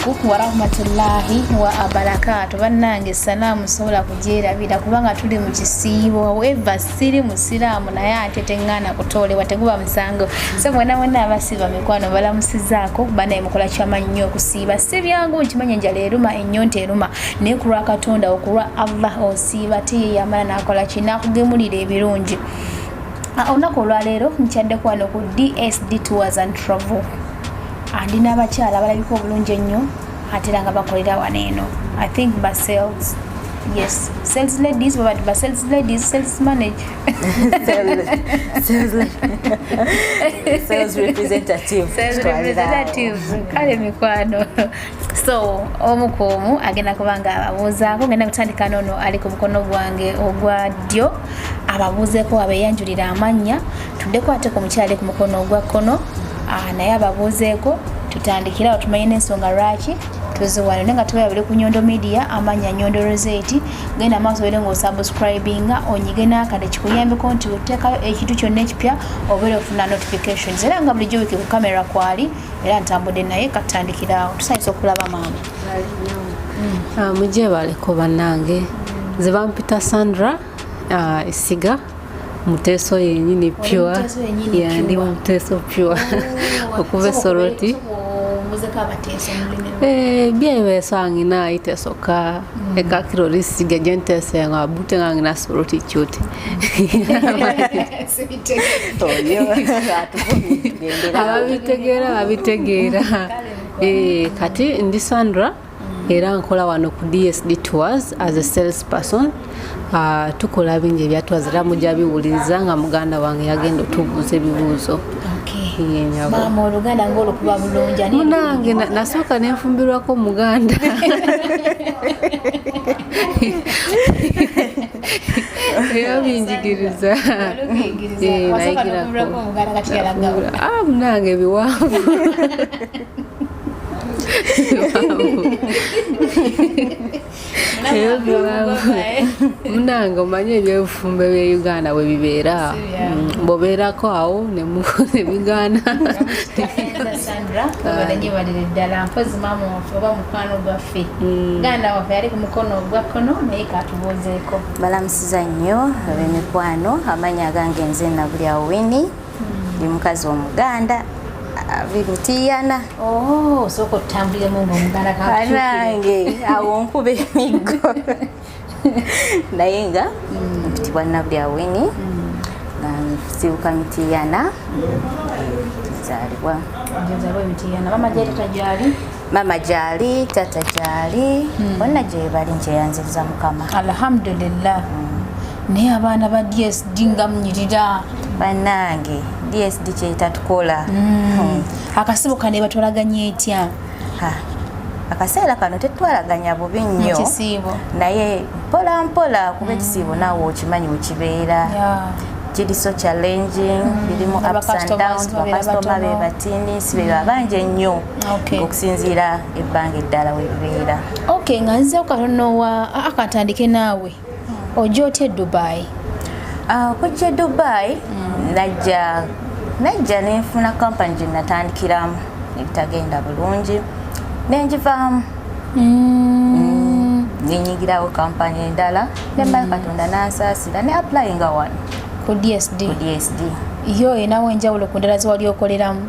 Alaikum warahmatullahi wa barakatu. Bannange, salaamu sobola kugyerabira kubanga tuli mu kisiibo. However, siri musiraamu, naye ate teŋŋaana kutoolebwa, teguba musango. So mwena mwena abasiiba, mikwano, balamusizaako. Banaye, mukola kyamanyi nnyo okusiiba. Si byangu, nkimanyi, enjala eruma, ennyonta eruma, naye ku lwa Katonda, okulwa Allah osiiba, te yamala n'akola ki, n'akugemulira ebirungi. Olunaku olwaleero nkyaddeko wano ku DSD Tours and Travel. Ndi n'abakyala abalabika obulungi ennyo, ate era nga bakolera wano eno. I think ba sales, yes, sales ladies, baba ba sales ladies, sales manager. Sales representative. Sales representatives. Kale mikwano, so omu ku omu agenda kuba nga ababuuzaako. Ngenda kutandika noono ali ku mukono gwange ogwa ddyo, ababuuzeeko, abeeyanjulira amannya. Tuddeko ate ku mukyala ali ku mukono ogwa kkono, naye ababuuzeeko. Tutandikire awo tumanye n'ensonga lwaki tuziwano. Naye nga tubeera buli ku Nyondo Media, amanya Nyondo Rosette. Genda maaso obeere ng'osubscribinga, onyige n'akade kikuyambeko nti oteekayo ekintu kyonna ekipya obeere ofuna notifications. Era nga bulijjo wiki ku kamera kwali, era ntambudde naye. Katutandikire awo. Tusanyusa okulaba, maama. Mugyebaleko bannange. Nze bampita Sandra, Esiga Muteeso yenyini pure. Muteeso yennyini. Yeah, ndi Pure. Muteeso pure okuva Esoroti. Omuzeko abateeso mu lulimi. Byebeeso angina itesoka ekakiro lisiga gye nteese nga bute nga ngina Soroti cuti. Oyo atuvumye, tugendera. Ababitegeera babitegeera. Kati ndi Sandra, era nkola wano ku DSD Tours as a sales person. Tukola bingi ebya tours, era mujja biwuliriza nga muganda wange yagenda otubuuza ebibuuzo. Ye, nyabo. Maama, oluganda ngaolukuba bulungi ani? Munange, nasooka nenfumbirwako muganda, era binjigiriza. Olubiyigiriza. Eh, Wasooka nayigirako. n'ofumbirwako omuganda, kati yalagawo. Ah, munange, biwanvu. Biwanvu. Ebyo biwanvu. Munange, omanye ebyobufumbo ebye Uganda bwe bibeera. Si byangu. Bw'obeerako awo nebigaana. Sandra, obalenyibalire ddala. Mpozi maama waffe oba mukwano gwaffe, ganda waffe yali ku mukono ogwa kkono, naye katubuuzeeko. Balamusiza nnyo ab'emikwano. Amannya agange nze Nabulya Wini, ndi mukazi omuganda abimutiyana. Oh, osooka otutambuliremu ngaomuganda. Banange, awo nkuba emiggo, naye nga mpitibwa Nabulya Wini, nga nsibuka Mitiyana, nzaalibwa. Nzalwa Emitiyana. Mama gyali, tata gyali? Mama gyali, tata gyali, bonna gye bali, nkyeyanziriza Mukama. Alhamdulillah. Naye abaana ba DSD nga munyirira. Bannange, DSD kyetatukola. Akasibo kano batwalaganya etya? Ha, akaseera kano tetwalaganya bubi mu nnyo kisiibo. Naye mpola mpola, kuba ekisiibo naawe okimanyi wekibeera, kiri so challenging, birimu ups and Abacustomers downs. babeera Bakasitoma be batono. Batini si be babangi ennyo okusinziira ebbanga eddala webibeera. Ok, nga nzizeeko katono, wa akatandike naawe, ojja otya e Dubai? Ah, okujja e Dubai, najja nenfuna kampani gye natandikiramu ebitagenda bulungi, nenjivaamu, nenyingirawo kampani endala, nemala Katonda nansaasira ne applyinga wano ku DSD. Ku DSD. Yo erinawo enjawulo ku ndala zewali okoleramu?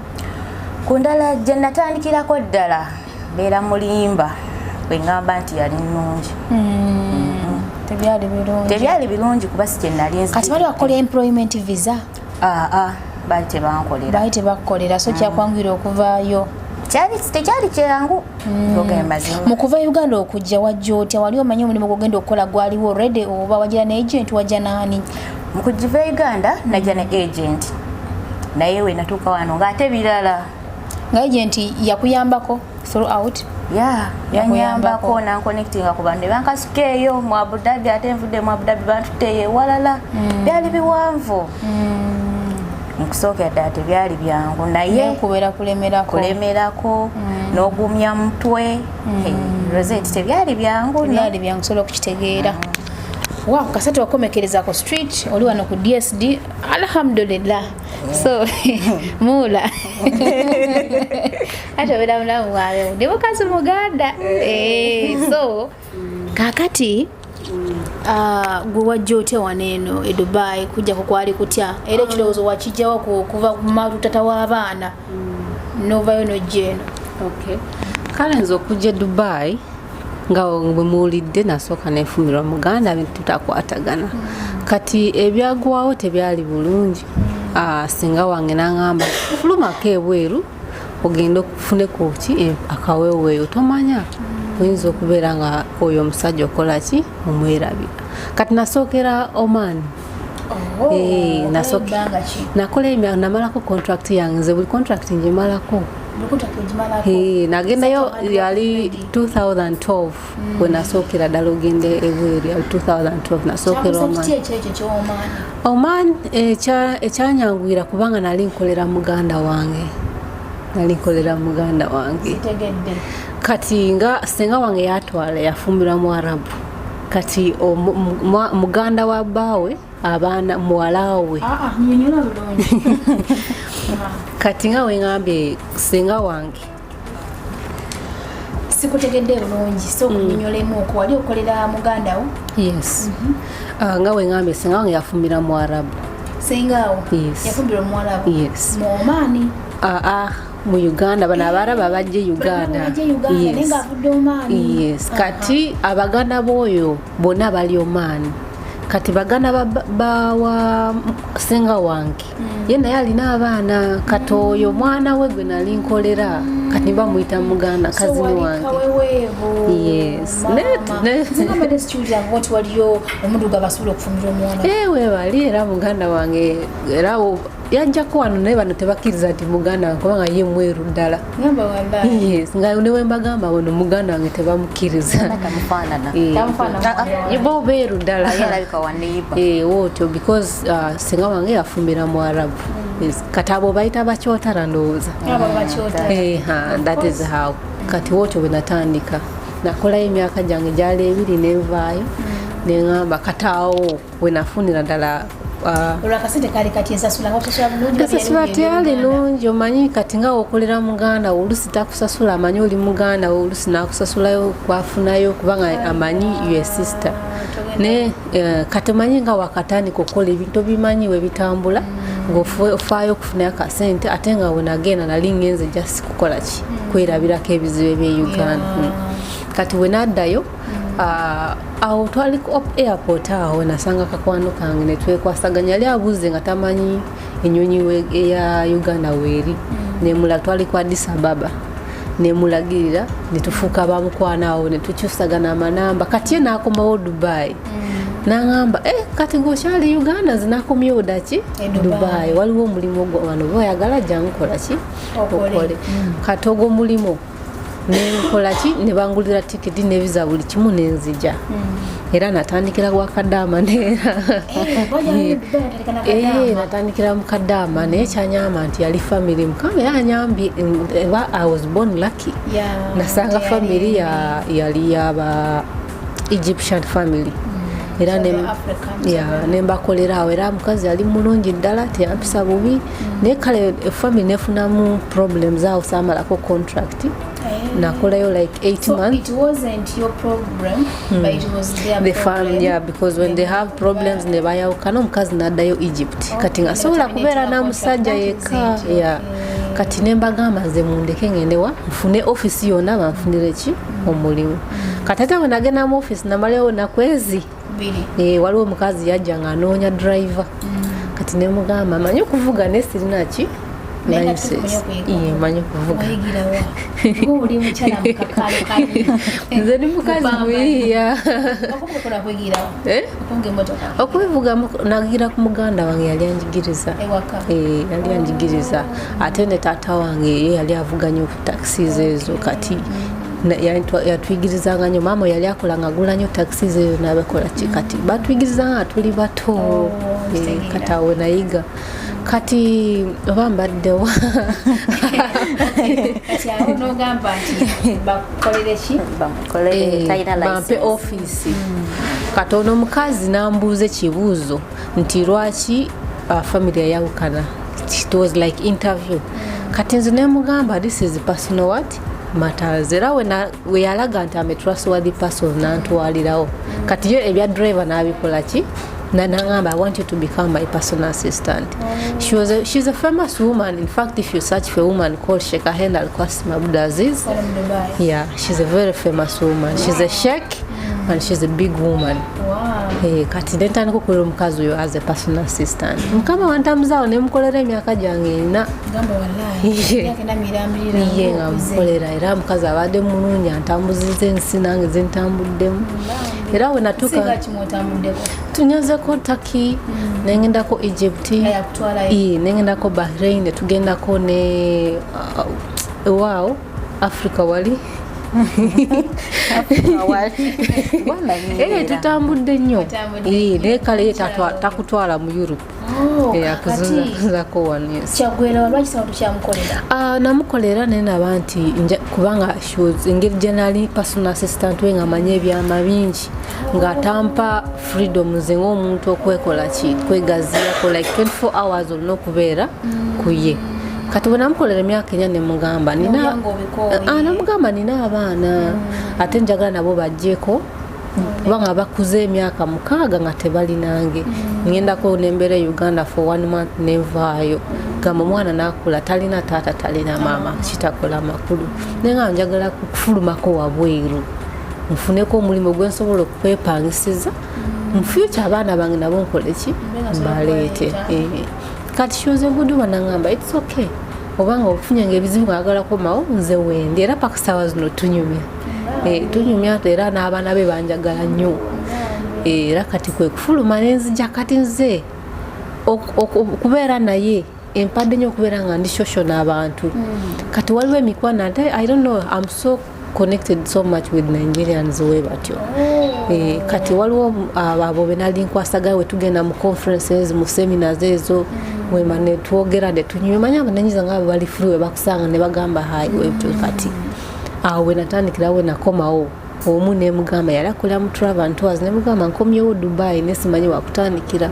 Ku ndala gye natandikirako ddala, mbeera mulimba bwe ŋŋamba nti yali nnungi. Tebyali birungi. Tebyali birungi, kuba si kye nali. Kati bali bakukola employment visa? Aa, baali tebankolera. Baali tebakukolera, so kyakwanguyira okuvaayo? Tekyali kyangu, ogenda mazima. Mu kuva Uganda okujja, wajja otya? Wali omanyi omulimu gwogenda okukola gwaliwo already, oba wajja ne agent, wajja naani? Mu kugiva e Uganda najja ne agent, naye we natuuka wano ng'ate birala. Nga agent yakuyambako throughout? Ya. Yakuyambako. Yanyambako nanconnectinga ku bantu ne bankasuka eyo mu Abu Dhabi, ate nvudde mu Abu Dhabi bantutteeyo ewalala. Byali biwanvu. Mukusookera ddala tebyali byangu, naye naye kubeera kulemerako. Kulemerako n'ogumya mutwe. Hey, Rosette, tebyali byangu no. Byali byangu, sobola okukitegeera. Wow, kasati wakomekereza ku street, oli wano ku DSD, alhamdulillah. So muula ate obeera mulamu wawe, ndi mukazi muganda. So kakati gwe wajja otya wano eno e Dubai? Kujja kukwali kutya? Era ekirowoozo wakijjawo kuva ku matutata w'abaana novayo nojja eno? Okay. Kale nze okujja e Dubai, nga bwe muwulidde, nasooka nenfumirwa muganda, bintu tutakwatagana. Kati ebyagwawo tebyali bulungi. Singa wange naŋŋamba, fulumako ebweru ogende okufune ku ki akaweeweeyo, tomanya oyinza okubeera nga oyo omusajja okola ki, omwerabira. Kati nasookera Oman. Oh, Ebbanga ki? Nakola emyaka, namalako contract yange. Nze buli contract ngimalako. Buli contract ogimalako? Nagendayo yali 2012 bwe nasookera ddala ogenda ebweru, yali 2012 nasookera Kyakusa Oman. kiki ekyo ekyo ky'Oman? Oman ekyanyanguyira kubanga nali nkolera muganda wange, nali nkolera muganda wange. Sitegedde. Kati nga senga wange yatwala, yafumbirwa mu Arabu. Kati muganda wa bbaawe, abaana muwala we. Ah, ah, nyonyola bulungi. Kati nga weŋambye, senga wange Sikutegedde bulungi, so kunyonyolemu okwo. Wali okolera muganda wo? Yes. Ah, nga weŋambye, senga wange yafumbira mu Arabu. Sengaawo? Yes. Yafumbira omuwalabu? Yes. Mu Omaani? Ah, ah, mu Uganda. Bano Abaarabu abajja e Uganda. Bajja e Uganda, naye Yes. ng'avudde Omaani. Yes. Kati abaganda b'oyo bonna bali Omaani. Kati baganda bawa senga wange, ye naye alina abaana. Kati oyo mwana we gwe nali nkolera, kati bamuyita muganda So kazini wali wange. Kaweweevu. Yes. Nze mbadde sikiwuliranga nti waliyo omuddugavu asobola okufumbira omuwala. Ewe bali, era muganda wange era yajjako wano, naye bano tebakkiriza nti muganda wange kubanga ye mweru ddala. Ngamba wallahi. Yes, nga ne mbagamba ono muganda wange, tebamukkiriza. Tamufaanana. Tamufaanana. Bo beeru ddala. Ye alabika wa neighbor. Wotyo because singa wange yafumbira mu Arabu. Yes. Kati abo bayita bakyotara, ndowooza. Abo bakyotara. Ha, that is how. Kati wotyo bwe natandika, nakolayo emyaka gyange gyali 2, nenvaayo, neŋamba kati awo we nafunira ddala Olwo akasente kaali kati ensasula nga kusasula bulungi? Ensasula teyali nungi. Omanyi kati nga wokolera muganda, olusi takusasula, amanyi oli muganda, olusi nakusasulayo kwafunayo kubanga amanyi your sister. Ne kati omanyi nga wakatandika okukola ebintu, obimanyi we bitambula, ng'ofaayo okufunayo akasente. Ate nga wenagenda nali ngenze just kukola ki, kwerabirako ebizibu ebye Uganda. Kati wenaddayo, awo twali ku airport, awo nasanga kakwano kange netwekwasaganya. Yali abuze nga tamanyi enyonyi eya Uganda weeri. Nemula twali ku Addis Ababa, nemulagirira, netufuuka bamukwano awo, netukyusagana amanamba. Kati ye nakomawo Dubai, naŋamba, eh, kati gweokyali Uganda, nze nakomyewo daki E Dubai. Dubai waliwo omulimu wano, oba oyagala jangu kola ki, Okole. okole. Kati ogwo omulimu nenkola ki, nebangulira tikiti nebiza buli kimu, nenzija. Era natandikira gwa kadaama neera. Natandikira mu kadaama, naye kyanyamba nti yali family. Mukama yanyambye, eba I was born lucky. Nasanga family yali yaba Egyptian family era nembakolera awo. Era mukazi yali mulungi ddala, teyampisa bubi. Naye kale family nefunamu problems awo, saamalako contract, nakolayo like 8 So months. it wasn't your problem, but it was their The problem. farm, yeah, because when they have problems nebayawukana, omukazi naddayo Egypt. Kati nga sobola kubeera na musajja yekka. Yeah. Kati nembagamba, nze mundeke ngendewa nfune ofisi yonna, banfunire ki omulimu. Kati ate bwe nagenda mu ofisi, namalayo nakwezi Biri. Waliwo omukazi yajja nga anoonya driver. Kati nemugamba manyi okuvuga, naye sirina ki Naye nga license. tukumanyi okuyiga. Iye, manyi okuvuga. Wayigirawa? Ng'oli mukyala mukakalukali. Nze ndi mukazi muyiiya. Okuvuga kwegirawa? Eh? Okuvuga emmotoka? Okubivuga nagira ku muganda wange, yali anjigiriza. Ewaka? Eh, yali anjigiriza. Ate ne taata wange ye yali avuga nnyo ku taxis ezo. Kati yatuyigirizanga nnyo. Maama yali akola nga agula nnyo taxis ezo nabakola ki. Kati batuyigirizanga nga tuli bato. Oh, Eh, kitegeera. kati awo nayiga. Kati oba mbaddewa? Kati awo n'ogamba nti bakukolere ki? Bamukolere, talina bampe license. Ofiisi. Kati ono omukazi n'ambuuza ekibuuzo nti lwaki family yayawukana. It was like interview. Kati nze nemugamba, "This is personal, what matters?" Era we yalaga nti am a trustworthy person, nantwalirawo. Kati yo ebya driver n'abikola ki, nangamba, "I want you to become my personal assistant." She's a famous woman. In fact, if you search for a woman called Sheikh Henda Al Qasim Abdulaziz, Wano mu Dubai. Yeah, she's a very famous woman. She's a sheikh and she's a big woman. Kati nentandika okukolera omukazi oyo as a personal assistant. Mukama wantambuzaawo nemukolera emyaka gyange 4. Gamba wallahi. Ye. Emyaka 4 mirambirira. Ye nga mukolera, era mukazi abadde mulungi, antambuziza ensi nange zentambuddemu. Era we natuuka Singa kimwe otambuddeko? Tunyazeko Turkey, nengendako Egypt. Yakutwalayo? Nengendako Bahrain, netugendako ne ewaawo Africa wali. Tutambudde nnyo. Tutambudde Eh, naye kale ye takutwala mu Europe. Oh, Eh, kakati akuzunzako wano, yes. Kyaggwera lwaki sawa tukyamukolera? Ah, namukolera naye naba nti kubanga engeri gye nali personal assistant we nga manyi ebyama bingi, ng'atampa freedom nze ng'omuntu okwekola ki, kwegaziyako, like 24 hours olina okubeera ku ye. Kati bwe namukolera emyaka 4, nemugamba nina N'olya ng'obikooye. Ah, namugamba nina abaana ate njagala nabo bajjeko, kubanga bakuze emyaka 6 nga tebalinange. Ngendako nembeera e Uganda for one month nenvaayo, gamba omwana nakula talina taata, talina maama, kitakola makulu. Naye nga njagala kufulumako wabweru nfuneko omulimu gwensobola okwepangisiza mu future, abaana bange nabo nkole ki, mbaleete. Eh, kati she was a good one, nangamba, "It's okay, obanga ofunyanga ebizibu nga agala komawo, nze wendi." Era paka saawa zino tunyumya. Eh, tunyumya, era n'abaana be banjagala nnyo. Eh, era kati kwe kufuluma nenzija. Kati nze okubeera naye empadde nnyo okubeera nga ndi social n'abantu. Kati waliwo emikwano, ate I don't know, I'm so connected so much with Nigerians we batyo. Eh, kati waliwo abo be nali nkwasaganya, we tugenda mu conferences, mu seminars ezo, wema netwogera netunyumya. Manyi abananyiza nga bali free, we bakusanga ne bagamba hi webyo. Kati awo we natandikira, we nakomawo omu nemugamba, yali akolera mu travel and tours, nemugamba nkomyewo Dubai nesimanyi wakutandikira,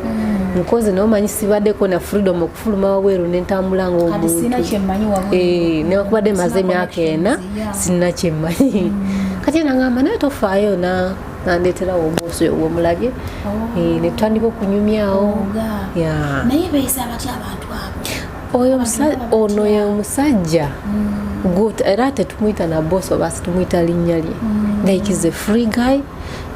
nkoze naye omanyi sibaddeko na freedom okufuluma wabweru nentambula Kati sina ngaomuntu. kyemmanyi wabweru. Eh, newakubadde maze emyaka 4, sina kyemmanyi. Kati nagamba naye tofaayo, nandeterawo oboosi oyo gwomulabye. Eh, netutandika okunyumyawo. Oga. Yeah. Naye beeyisa batya abantu abo? Oyo ono ye omusajja Good, era tetumuyita na boss oba situmuyita linnya lye. Like, is a free guy,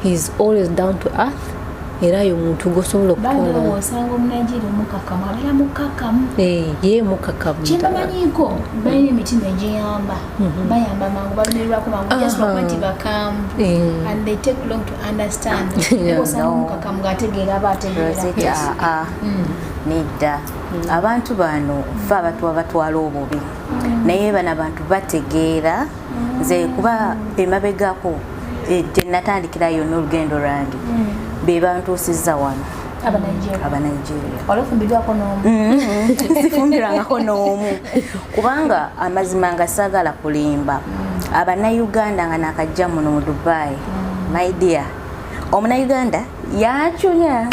he is always down to earth, era ye omuntu gwosobola Bandaba okutwala. bw'osanga Omunigeria omukakkamu, abeera mukakkamu. Eh, ye mukakkamu ddala. Kyembamanyiiko, balina emitima egiyamba, bayamba mangu, balumirirwako mangu, just lwakuba nti bakambwe and they take long to understand. Osanga omukakkamu ng'ategeera, aba ategeera. Rosetta, aa nedda, abantu bano fe abatuba batwala obubi, naye bano abantu bategeera. Nze kuba emabegako gye natandikira yonna olugendo lwange, be bantuusizza wano. Abanigeria? Abanigeria. Wali ofumbirwako n'omu? Sifumbirwangako n'omu, kubanga amazima nga saagala kulimba, Abannayuganda nga nakajja muno mu Dubai, my dear, Omunayuganda yacunya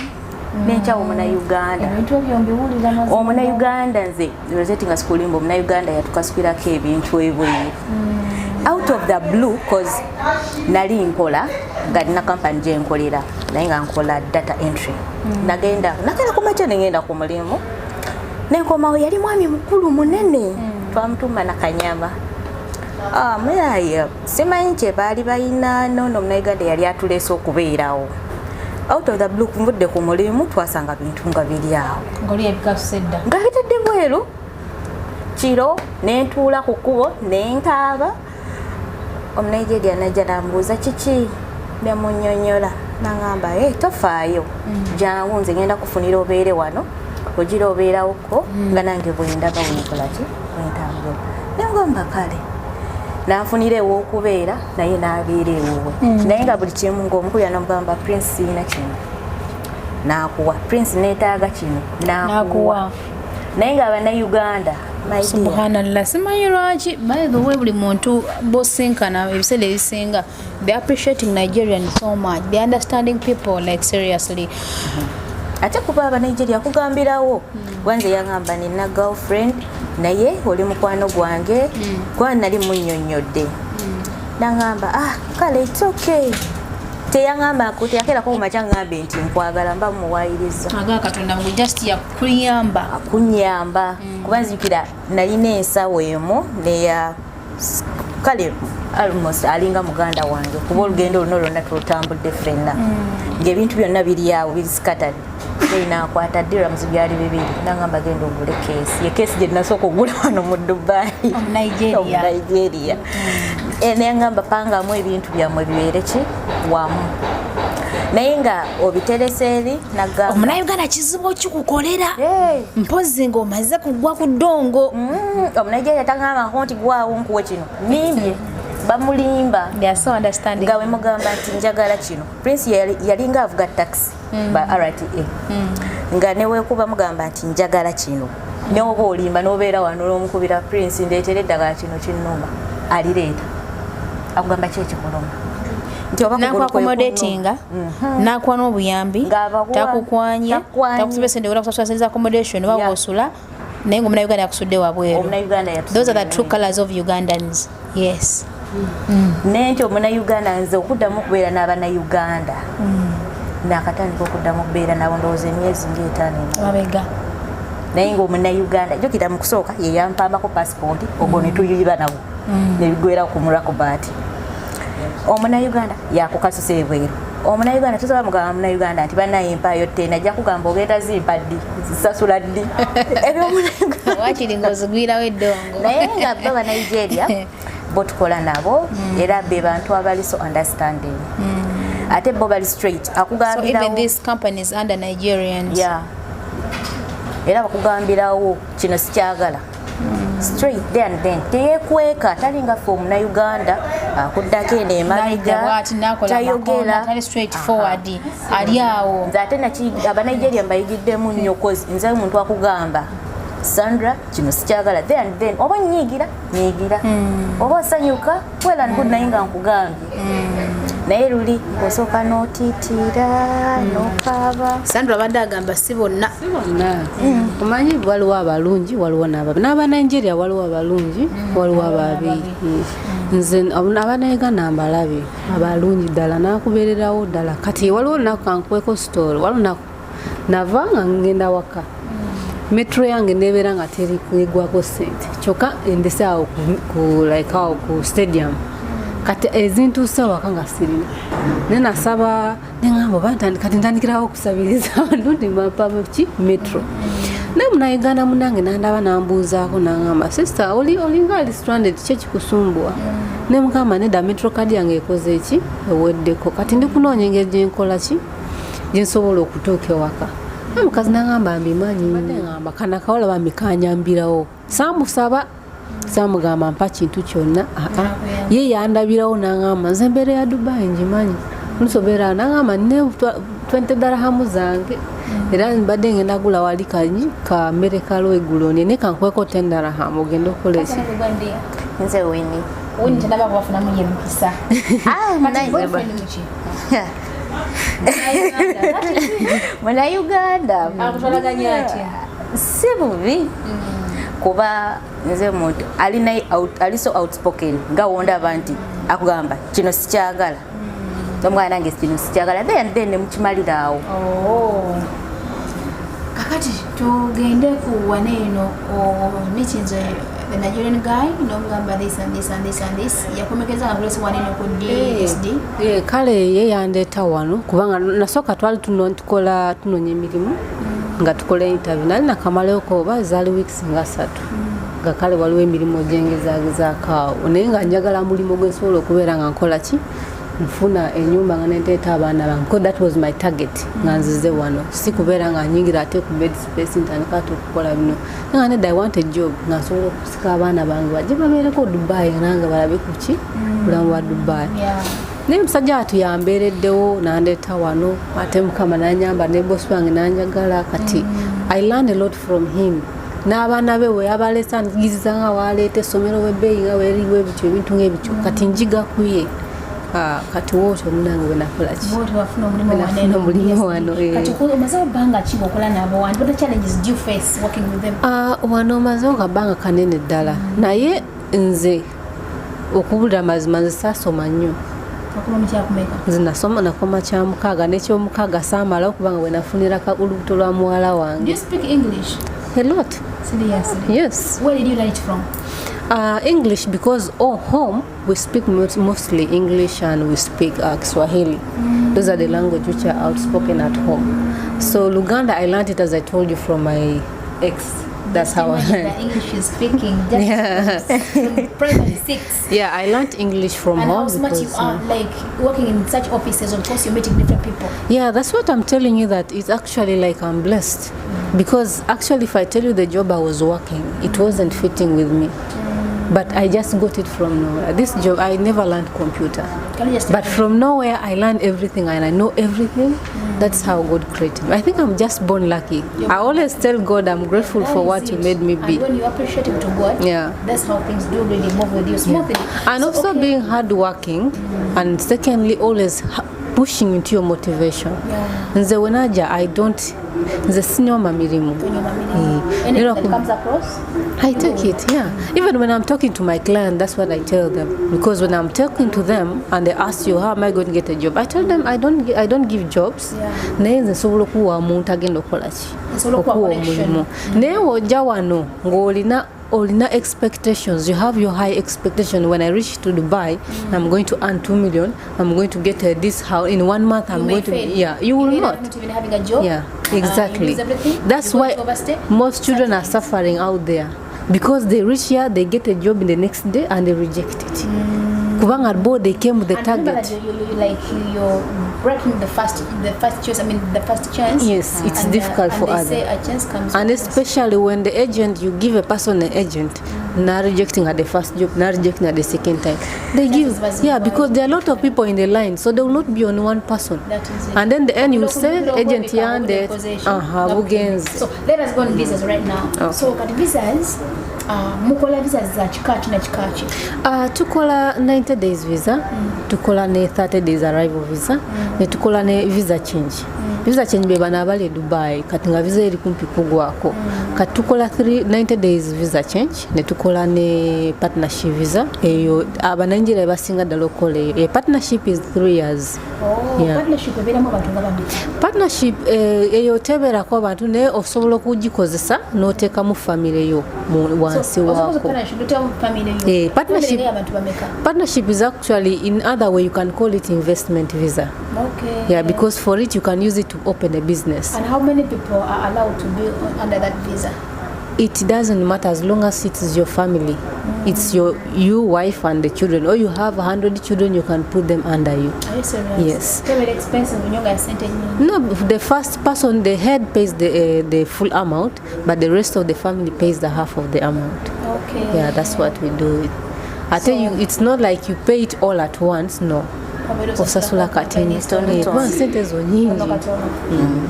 nenkyawa Omunayuganda. Ebintu ebyo mbiwulira mazima. Omunayuganda, nze Rosette nga sikulimba, Omunayuganda yatukasukirako ebintu ebweru out of the blue, cause nali nkola nga nina company gyenkolera, naye nga nkola data entry. Nagenda ku makya, nengenda ku mulimu, nenkomawo, yali mwami mukulu munene, twamutuma nakanyama. Ah, muyaye simanyi kye baali balina nono Omunayuganda yali atuleese okubeerawo. Out of the blue, nvudde ku mulimu, twasanga bintu nga biri awo. Ng'oli ebikasusa edda. Nga bitadde bweru kiro, nentuula ku kkubo nenkaaba. Omunigeria najja nambuuza kiki, nemunyonyola, nagamba, "Hey, tofaayo, jangu nze ngenda kufunira obeere wano, ogira obeerawoko nga nange bwendaba wenkolaki bwentambula." Nengamba kale, nanfunira ew'okubeera, naye n'abeera ewuwe, naye nga buli kimu ngaomukubira nomugamba, "Prince, siina kino," nakuwa, "Prince, neetaaga kino," nakuwa. Nakuwa. Naye nga Abannayuganda, my dear, Subhanallah, simanyi lwaki. By the way, buli muntu bosinkana ebiseera ebisinga, they appreciating Nigerian so much. They understanding people, like, seriously. Ate kuba Abanigeria kugambirawo, wanze yaŋŋamba, "Nina girlfriend, naye oli mukwano gwange," kuba nali munnyonnyodde. Naŋŋamba, "Ah, kale, it's okay." Teyaŋŋamba, teyakeerako ku makya ŋŋambe nti nkwagala, mba muwayiriza. Aga Katonda ngu just yakuyamba. Kunyamba, kuba nzijukira nalina ensawo emu neya, kale almost alinga muganda wange, kuba olugendo luno lwonna tulutambudde ffenna, ng'ebintu byonna biri awo, biri scattered. Nakwata dirhams byali 200, nangamba, "Genda ogule keesi." Ye keesi gye nasooka okugula wano mu Dubai. Omunigeria. Omunigeria. Neyangamba, "Pangamu ebintu byammwe bibeere ki wamu," naye nga obiteresa eri. Nagamba, Omunauganda kizibu okikukolera, "Hey, mpozi ng'omaze kugwa ku ddongo. Omunigeria tagambako nti gwawo nkuwe kino, nimbye, bamulimba. They are so understanding. Nga wemugamba nti njagala kino, Prince yalinga avuga taxi ba RTA, nga newekuba mugamba nti njagala kino, newoba olimba nobeera wano nomukubira, "Prince, ndeetera eddagala, kino kinnuma," alireeta. Akugamba ki ekikuluma, nti oba kugulu kwe Nakuaccommodatinga, nakuwa n'obuyambi. Ng'abakuwa- Takukwanye. Takukwanye. Takusiba sente, ola kusasula sente za accommodation oba wosula, naye nga Omunauganda yakusudde wabweru. Omunauganda yatusudde. Those are the true colors of Ugandans, yes. Naye nti Omunauganda, nze okuddamu okubeera n'Abanauganda, nakatandika okuddamu okubeera nabo ndowooza emyezi nga 5 emabega. Mabega. Naye nga Omunauganda, jjukira mu kusooka ye yampambako passport, ogwo ne tuyiba nabo nebigwera ku murakubaati. Omunauganda yakukasusa ebweru. Omunauganda tosobola mugamba Munauganda nti banaye mpaayo 10, ajja kugamba, "Ogenda zimpa ddi? Zisasula ddi?" Ebyomunauganda. Wakiri ng'ozigwirawo eddongo. Naye nga bo Banigeria bo tukola nabo, era be bantu abali so understanding, ate bo bali straight. So even Akugambirawo. these companies under Nigerians. Yeah. Era bakugambirawo, "Kino sikyagala," straight there and then, teyekweka. Talinga ffe Omunauganda akuddako eno emabega, bwati nakola tayogera. makonda, tali straight forward, ali awo. Nze ate Abanigeria mbayigiddemu nnyo, 'cause nze omuntu akugamba, "Sandra, kino sikyagala," there and then, oba nyiigira nyiigira, oba osanyuka, well and good, naye nga nkugambye. Naye luli osooka n'otiitira n'okaaba. Sandra abadde agamba si bonna. Si bonna. Omanyi waliwo abalungi, waliwo n'ababi. N'Abanigeria waliwo abalungi, waliwo ababi. Nze Abanauganda mbalabye abalungi ddala, nakubeererawo ddala. Kati waliwo olunaku, kankuweko story, waliwo olunaku nava nga ngenda waka, Metro yange nebeera nga teri negwako sente, kyokka endese awo ku like awo ku stadium. Kati ezintuuse waka nga sirina, naye nasaba neŋamba oba kati ntandikirawo okusabiriza abantu nti bampa ki Metro. Naye Munauganda munange nandaba, nambuuzaako, naŋamba, "Sister, oli olinga ali stranded, ki ekikusumbuwa?" Nemugamba, "Nedda, Metro card yange ekoze eki, eweddeko, kati ndi kunoonya engeri gyenkola ki gyensobola okutuuka ewaka." Naye omukazi naŋamba, "Mbimanyi." Mbadde ŋamba kana kawala bambi kanyambirawo, saamusaba, saamugamba mpa kintu kyonna. Aa, ye yandabirawo, naŋamba, "Nze embeera ya Dubai ngimanyi, nsobeera." Naŋamba, "Nina 20 darahamu zange, era mbadde ngenda gula wali kanyi kamere kalweggulo, naye kankweko 10 darahamu ogende okola eki." Nze Winnie. Winnie tenaba kubafunamu ye mukisa. Ah, Kati boyfriend muki? Munauganda. Akutwalaganya atya? Si bubi, kuba nze muntu alina ali so outspoken, nga wondaba nti akugamba, "Kino sikyagala," omwana nange, "Kino sikyagala," then nemukimalira awo. Oh. Kakati tugende ku wane eno, meetings, the Nigerian guy nomugamba this and this and this and this, yakomekeza nga kulesi wane eno ku DSD. Eh, kale ye yandeeta wano kubanga nasooka twali tukola tunoonya emirimu, nga tukola interview, nali nakamaleko oba zaali weeks nga 3, nga kale waliwo emirimu gyengezagezaako awo, naye nga njagala mulimu gwensobola okubeera nga nkola ki, nfuna enyumba nga nenteeta abaana bange, because that was my target nga nzize wano, si kubeera nga nyingira ate ku bed space ntandika ate okukola bino, nga nedda, I want a job nga nsobola okusika abaana bange bajje babeereko Dubai, nange balabe kuki bulamu bwa Dubai. Naye omusajja watu yambeereddewo nandeeta wano, ate Mukama nanyamba ne bosi wange nanjagala. Kati I learned a lot from him. N'abaana be we yabalesa njigiriza nga waleeta essomero webbeeyi nga weriwo ebityo ebintu ng'ebityo. Kati njiga ku ye. Ah, kati wootyo munange bwe nakola ki? Bw'otyo wafuna omulimu Bwe wano nafuna eno omulimu DSD. wano, eh. Kati omazeewo bbanga ki ng'okola nabo, and what challenges do you face working with them? Ah, wano omazeewo kabbanga kanene ddala, naye nze okubulira amazima nze saasoma nnyo. Okoma mu kyakumeka? Nze nasoma nakoma kyamukaaga, n'ekyomukaaga saamalawo kubanga bwe nafunira olubuto lwa muwala Do wange. you speak English? A lot. Seriously? Yes. Where did you learn it from? English, because all home we speak mostly English and we speak Kiswahili. Those are the language which are outspoken at home. So Luganda, I learned it, as I told you, from my ex. That's how I Imagine learned. the English is speaking just from primary 6. Yeah, I learned English from And home. how smart you because, are, like working in such offices, of course you're meeting different people. Yeah, that's what I'm telling you, that it's actually like I'm blessed. Because actually if I tell you the job I was working, it wasn't fitting with me. But I just got it from nowhere. This job, I never learned computer. Can you just But from nowhere, I learned everything and I know everything. That's how God created me. I think I'm just born lucky. I always tell God I'm grateful That for is what you it. made me be. And when you appreciate it to God, Yeah. that's how things do really move with you smoothly. And So, also okay. being hardworking, and secondly, always pushing into your motivation. Yeah. Nze wenaja, I don't, nze sinyoma mirimu. Tonyoma mirimu. Eh. Anything Nera that comes across, I take it, yeah. Even when I'm talking to my client, that's what I tell them. Because when I'm talking to them and they ask you, how am I going to get a job? I tell them I don't give jobs. Yeah. Naye nze nsobola okuwa omuntu agenda okukola ki? Nsobola okuwa Okuwa connection. omulimu. Naye w'ojja wano ng'olina olina expectations, you have your high expectation. When I reach to Dubai, I'm going to earn 2 million, I'm going to get this house in 1 month, I'm you may going to fail. yeah, you will may not. not even having a job. Yeah, exactly. You lose everything. That's You go why to overstay. most children are suffering out there, because they reach here, they get a job in the next day and they reject it. Kubanga bo they came with the And remember target. that you're breaking the first choice. I mean, the first chance. Yes, it's And, difficult and for they others. say a chance comes And once. especially when the agent, you give a person an agent, not rejecting at the first job, not rejecting at the second time. They That give, is what's yeah, required. because there are a lot of people in the line, so they will not be on one person. That is it. And then the end you will Look, say, look, agent look, yande, look, bugenzi. So let us go on visas right now. Okay. So kati visas, mukola visas za kika ki na kika ki? Tukola 90 days visa, tukola ne 30 days arrival visa, ne tukola ne visa change. Visa change be bano abali e Dubai, kati nga visa eri kumpi kugwako. Kati tukola 90 days visa change, ne tukola ne partnership visa. Eyo Abanigeria basinga ddala okukola eyo. Partnership is 3 years. Oh, Yeah. Partnership ebeeramu abantu nga bameka? Partnership, eyo tebeerako abantu, naye osobola okugikozesa n'oteekamu family yo wansi So, osobola waako. partnership oteekamu family yo. Partnership Family y'abantu bameka? Partnership is actually, in other way, you can call it investment visa. Okay. Yeah, because for it you can use it to open a business. And how many people are allowed to be under that visa? It doesn't matter as long as it is your family. It's you, wife and the children. Or you have 100 children, you can put them under you. Are you serious? Yes. Very expensive, nyonga ya sente nyingi. No, the first person, the head pays the full amount, but the rest of the family pays the half of the amount. Okay. Yeah, that's what we do. I tell you, it's not like you pay it all at once, no. Osasula katini. Kuba sente zo nyingi.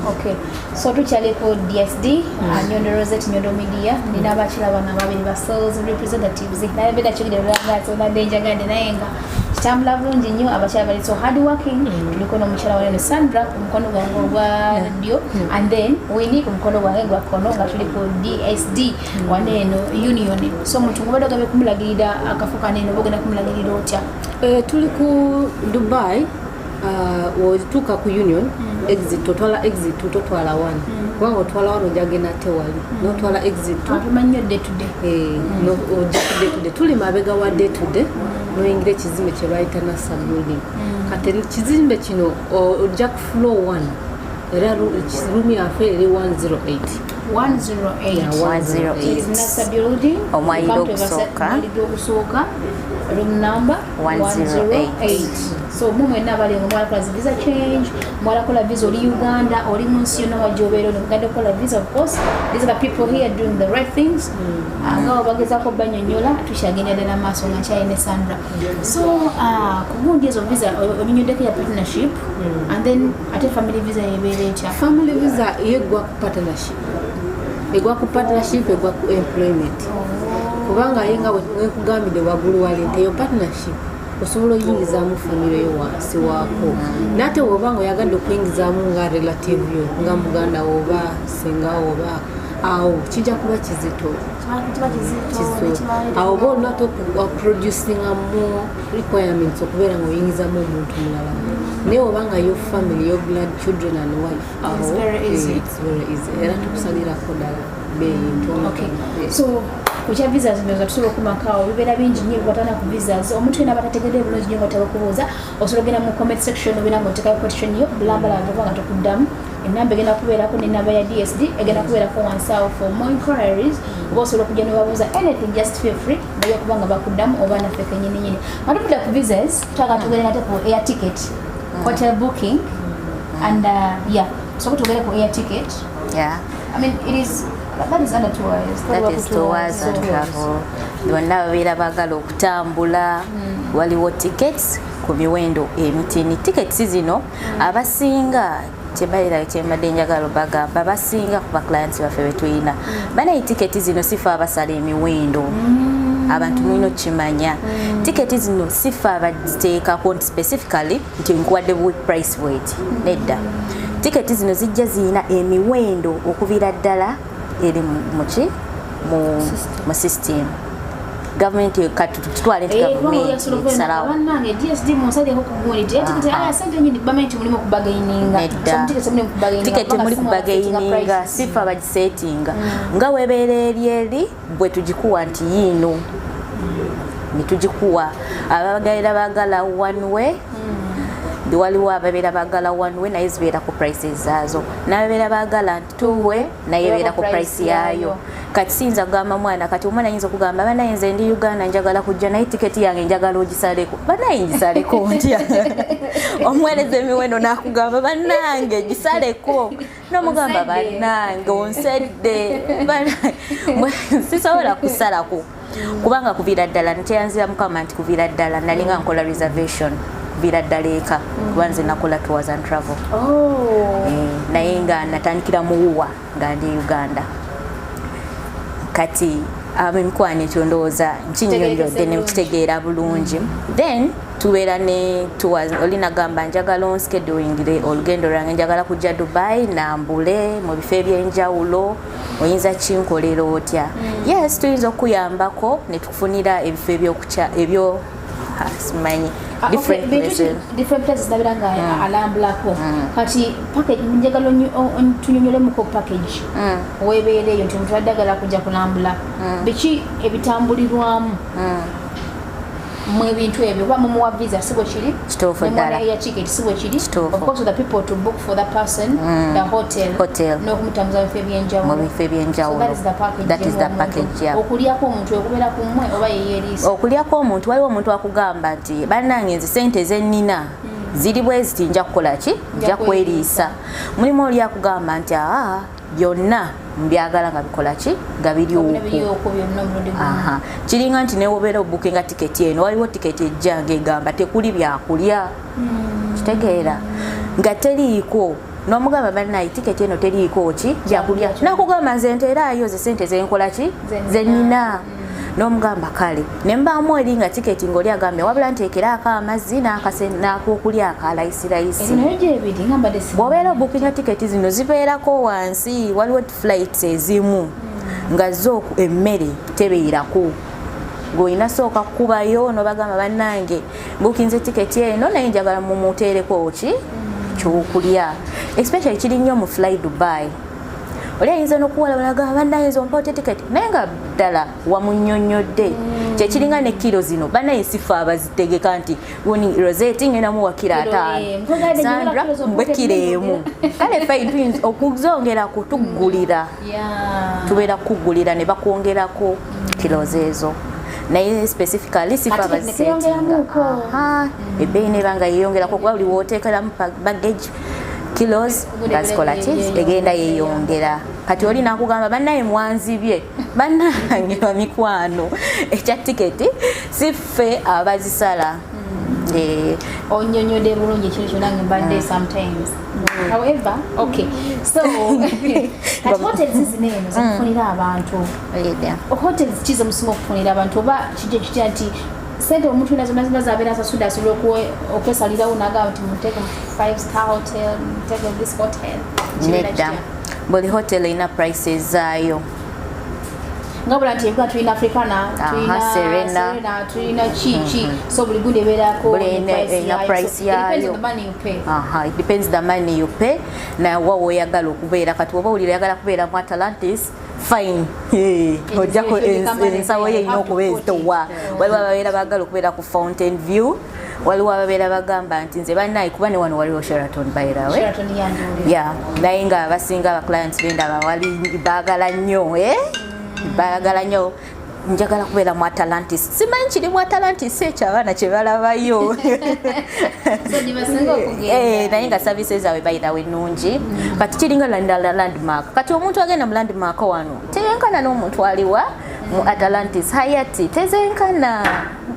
Okay. So tukyali ku DSD, Nyondo Rosette, Nyondo Media, nina abakyala bano ababiri ba sales representatives. Naye beera kyogedde lwanga sonadde njagadde naye nga kitambula bulungi nnyo, abakyala bali so hard working. Tuliko n'omukyala wanene Sandra ku mukono gwange ogwa ddyo, and then Winnie ku mukono gwange gwa kkono, nga tuli ku DSD wano eno Union. So omuntu ng'obadde ogambye kumulagirira akafo kano eno, oba ogenda kumulagirira otya? Tuli ku Dubai, wotuuka ku Union exit, otwala exit 2, totwala 1, kubanga otwala 1 ojja genda tewali, notwala exit 2. Atumanyi nnyo day to day. Ojja ku day to day, tuli mabega wa day to day, noyingira ekizimbe kye bayita Nasa building. Kati ekizimbe kino ojja ku floor 1, era room yaffe eri 108. 108. Yeah, 108. Is Nasa building. Omwaliro Come to Vasa- ogusooka. omwaliro ogusooka, room number 108. 108. So mu mwenna abali nga mwala kola visa change, mwala kola visa, oli Uganda, oli mu nsi yonna wajja obeera ono Uganda kola visa, of course these are the people here doing the right things. Nga bagezaako bannyonnyola, tukyagenda ddala maaso nga nkyalina Sandra. So ku gundi ezo visa onyonnyoddeko ya partnership, and then ate family visa yebeera etya? Family visa yeggwa ku partnership. Egwa ku partnership, egwa ku employment, kubanga ye nga bwekugambidde waggulu wali nti eyo partnership osobola oyingizaamu famire yo wansi waako, naate woba nga oyagadde okuyingizaamu nga relative yo, nga muganda woba senga oba awo kijja kuba kizito. Kiba kizito. Kizito. Nekimalira. Awo oba olina ate okuproducinga more requirements okubeera nga oyingizamu omuntu mulala, naye oba nga your family, your blood, children and wife, awo It's very easy. Eh, it's very easy, era tukusalirako ddala beeyi ntono. Okay. Yes. So ku kya visas, ndowooza tusobola okumakaawo, bibeera bingi nnyo ebikwatana ku visas. Omuntu yenna abatategedde bulungi nnyo nga otaka okubuuza, osobola ogenda mu comment section, obeera nga otekayo question yo bulambalamba oba nga tokuddamu. Enamba egenda kubeerako nenamba ya DSD egenda kubeerako wansi awo for more inquiries, oba osobola okujja nebabuuza anything, just feel free, bajja kuba nga bakuddamu oba naffe kenyini nyini. Nga tuvudde ku visas, twagala tugende nate ku air ticket, hotel booking and yeah, so tugende ku air ticket. I mean, it is that is under tours. That is tours and travel. Bonna babeera baagala okutambula, waliwo tickets ku miwendo emitini. Tickets zino abasinga kyebalira, kyembadde njagala bagamba, abasinga ku baclients baffe betulina banaye, tiketi zino sife abasala emiwendo. Abantu mulina okukimanya, tiketi zino sife abaziteekako nti specifically nti nkuwadde bu price bweti. Nedda, tiketi zino zijja ziyina emiwendo okuviira ddala eri muki mu system. Gavumenti, kati tutwale nti gavumenti esalawo. Bannange, DSD munsaleko ku gundi ti aya sente nyini, bamanyi nti mulimu okubargaininga. Nedda, tiketi muli kubargaininga, sife abagisetinga. Nga webeera eri eri bwe tugikuwa nti yiino netugikuwa. Ababagalira bagala one way, waliwo ababeera bagala one way, naye zibeera ku prices zaazo, n'ababeera bagala nti two way, naye ebeera ku price yaayo. Kati siyinza kugamba mwana, kati omwana ayinza okugamba, "Banaye nze ndi Uganda, njagala kujja, naye tiketi yange njagala ogisaleko." Banaye ngisaleko ntya? Omuweereza emiwendo n'akugamba, "Bannange gisaleko," nomugamba, "Bannange onsedde." Bannange, sisobola kusalako, kubanga kuviira ddala nteyanzira Mukama nti kuviira ddala nalinga nkola reservation kuviira ddala eka, kuba nze nakola tours and travel. Eh, naye nga natandikira muwuwa nga ndi Uganda. Kati abemikwano, ekyo ndowooza nkinyonnyodde nekitegeera bulungi. Then tubeera ne tours. Oli nagamba, "Njagala onscheduingire olugendo lwange, njagala kujja Dubai nambule mu bifo ebyenjawulo, oyinza kinkolera otya?" Yes, tuyinza okuyambako ne tukufunira ebifo ebyokukya ebyo, ah, simanyi, different places. Different places nabira nga alambulako. Kati package, njagala tunyonyolemuko package webeera eyo nti omuntu badde agala kujja kulambula, biki ebitambulirwamu mu ebintu ebyo? Oba mumuwa visa, si bwe kiri? Kituufu Nemuwa ddala. air ticket, si bwe kiri? Kituufu. Of course, the people to book for the person the hotel, Hotel. n'okumutambuza mu bifo ebyenjawulo. Mu bifo ebyenjawulo. So that is the package. That is the omuntu. package, yeah. Okulyako omuntu okubeera ku mmwe oba yeyeeriisa? Okulyako omuntu, waliwo omuntu akugamba nti, "Bannange nze sente zennina ziri bwe ziti, nja kukola ki? Nja kweriisa." Mulimu oli akugamba nti, "Aa, byonna mbyagala nga bikola ki? Nga biri Byonna okwo." biri okwo byonna omulundi gumu. Aha, kiringa nti newobeera obukinga tiketi eno, waliwo tiketi ejja ngaegamba tekuli byakulya, kitegeera nga teriiko, nomugamba, "Bannaye, tiketi eno teriiko ki? Byakulya." Nakugamba, "Nze nteeraayo ze sente zenkola ki? Zenina." Zenina. Nomugamba, "Kale." Nembaamu eri nga tiketi ngaoli agambye, "Wabula nteekeraako amazzi n'akokulya akalayisirayisi." Ebyo nayo gyebiri nga mbadde si Bw'obeera obukinga tiketi zino zibeerako wansi. Waliwo flights ezimu nga zo emmere tebeerako, ng'olina sooka kukubayo nobagamba, "Bannange, mbukinze tiketi eno, naye njagala mumuteereko ki? Kyokulya." Especially kiri nnyo mu Fly Dubai. Oli ayinza n'okuwalawalaga, "Bannange, nze ompa otya tiketi?" Naye nga ddala wamunnyonnyodde. Kyekiringa ne kiro zino, bannaye sife abazitegeka nti guni Rosette ngenda muwa kiro Kiro 50, emu. Tugadde Sandra kiro mbwe kiro 1. Kale fine, tuyinza okuzongerako, tuggulira, tubeera kukugulira ne bakwongerako kilos ezo, naye specifically sife Ate abazisetinga. nekeyongeramuko. Ebbeeyi neba nga yeyongerako, kuba buli wooteekeramu baggage kilos nga zikola ki? Egenda yeyongera. Kati oli nakugamba, "Bannaye mwanzibye." Bannange bamikwano, ekya tiketi si ffe abazisala. Onyonyodde bulungi ekintu kyonna nga mbadde sometimes. However, okay, so kati hotels zino eno zikufunira abantu, hotels ki zemusinga okufunira abantu, oba kijja kitya nti sente omuntu yena zonna zonna zabeera asasudde asobola okwesalirawo nagamba nti muteeke mu five star hotel, muteeke mu this hotel? Kibeera Nedda. kitya? Buli hotel erina prices zaayo. Nga bula nti ebika tulina Africana, tulina Serena. Serena, tulina ki ki, so buli gundi ebeerako Buli ne price erina yaayo. Price So, it depends yaayo. on the money you pay. Aha, it depends the money you pay nawa woyagala okubeera. Kati oba owulira oyagala kubeera mu Atlantis, fine. Ojjako ensawo ye erina okuba ezitowa. Waliwo ababeera baagala okubeera ku Fountain View, waliwo ababeera bagamba nti nze bannaye, kuba ne wano waliwo Sheraton, by the way. Sheraton yandiwulira. Yeah, naye nga abasinga aba clients bendaba wali baagala nnyo, eh? Baagala nnyo, njagala kubeera mu Atlantis. Simanyi kiri mu Atlantis ekyo abaana kye balabayo. So gye basinga okugenda. Eh, naye nga services zaabwe, by the way, nnungi. Kati kiringa Landmark. Kati omuntu agenda mu Landmark wano teyenkana n'omuntu aliwa mu Atlantis. Hyatt tezenkana.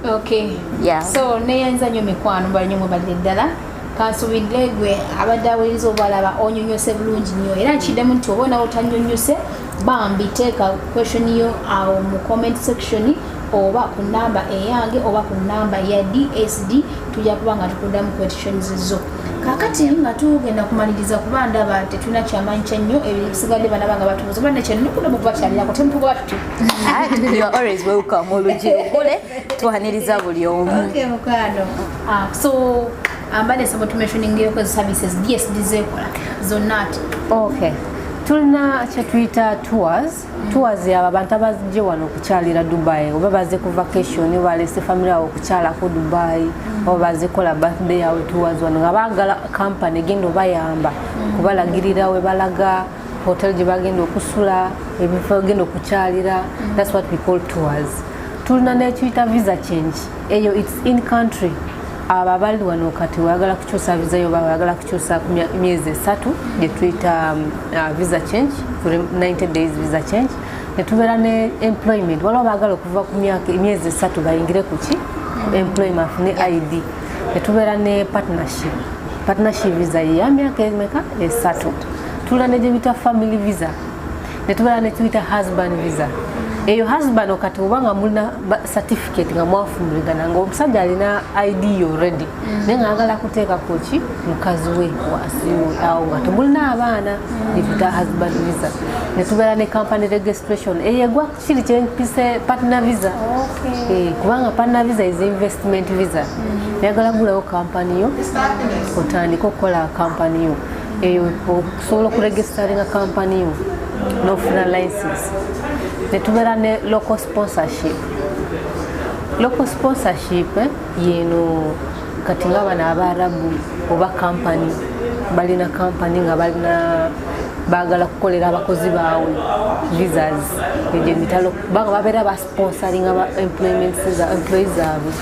Okay. Yeah. So neyanza nnyo mikwano, mbala nnyo, mwebalire ddala. Kansubidde gwe abadde awuliriza oba alaba onyonyose bulungi nnyo, era nkiddemu nti oba onawe otanyonyose, bambi teeka question yo awo mu comment section oba ku namba eyange oba ku namba ya DSD, tujja kuba nga tukuddamu questions zo. Kakati nga tugenda kumaliriza, kuba ndaba tetulina kyamaanyi kya nnyo, ebisigadde banaba nga batubuza oba nekyennukudamu kubakyalirako temutugoba tuti. Ah, you are always welcome. Oluggi lugule, twaniriza buli omu. Okay, mukwano. Ah, so ambadde nsaba tumentioningireko services DSD zekola zonna ati. Okay, tulina kyetuyita tours. Tours yabo abantu abazije wano okukyalira Dubai, oba baze ku vacation, oba balese family yaabwe okukyalako Dubai, oba baze kukola birthday yaabwe. Tours wano nga baagala company egenda obayamba kubalagirira we balaga, hotel gye bagenda okusula, ebifo bagenda okukyalira. That's what we call tours. Tulina nekiyita visa change. Eyo it's in country. Abo abali wano kati wayagala kukyusa visa yo, oba wayagala kukyusa ku myezi 3, gye tuyita visa change, 90 days visa change. Netubeera ne employment. Waliwo baagala okuva ku myaka emyezi 3 bayingire ku ki, ku employment, afune ID. Netubeera ne partnership. Partnership visa ya myaka emeka? 3. Tulina ne gye biyita family visa, netubeera netuyita husband visa. Eyo husband okati oba nga mulina certificate nga mwafumbirigana, nga omusajja alina ID already, naye nga ayagala kuteekako ki, mukazi we wasi awo, nga temulina abaana, netuyita husband visa. Netubeera ne company registration. Eyo egwa kiri kyempise partner visa. Eh, kubanga partner visa is investment visa. Oyagala gulawo kampani yo, otandike okukola kampani yo, eyo okusobola okuregisteringa kampani yo nofuna license. Netubeera ne local sponsorship. Local sponsorship, yeno kati nga bano Abaarabu oba kampani balina kampani nga balina baagala kukolera abakozi baabwe visas, egyo emitalo, kubanga babeera basponsoringa ba employment employees zaabwe.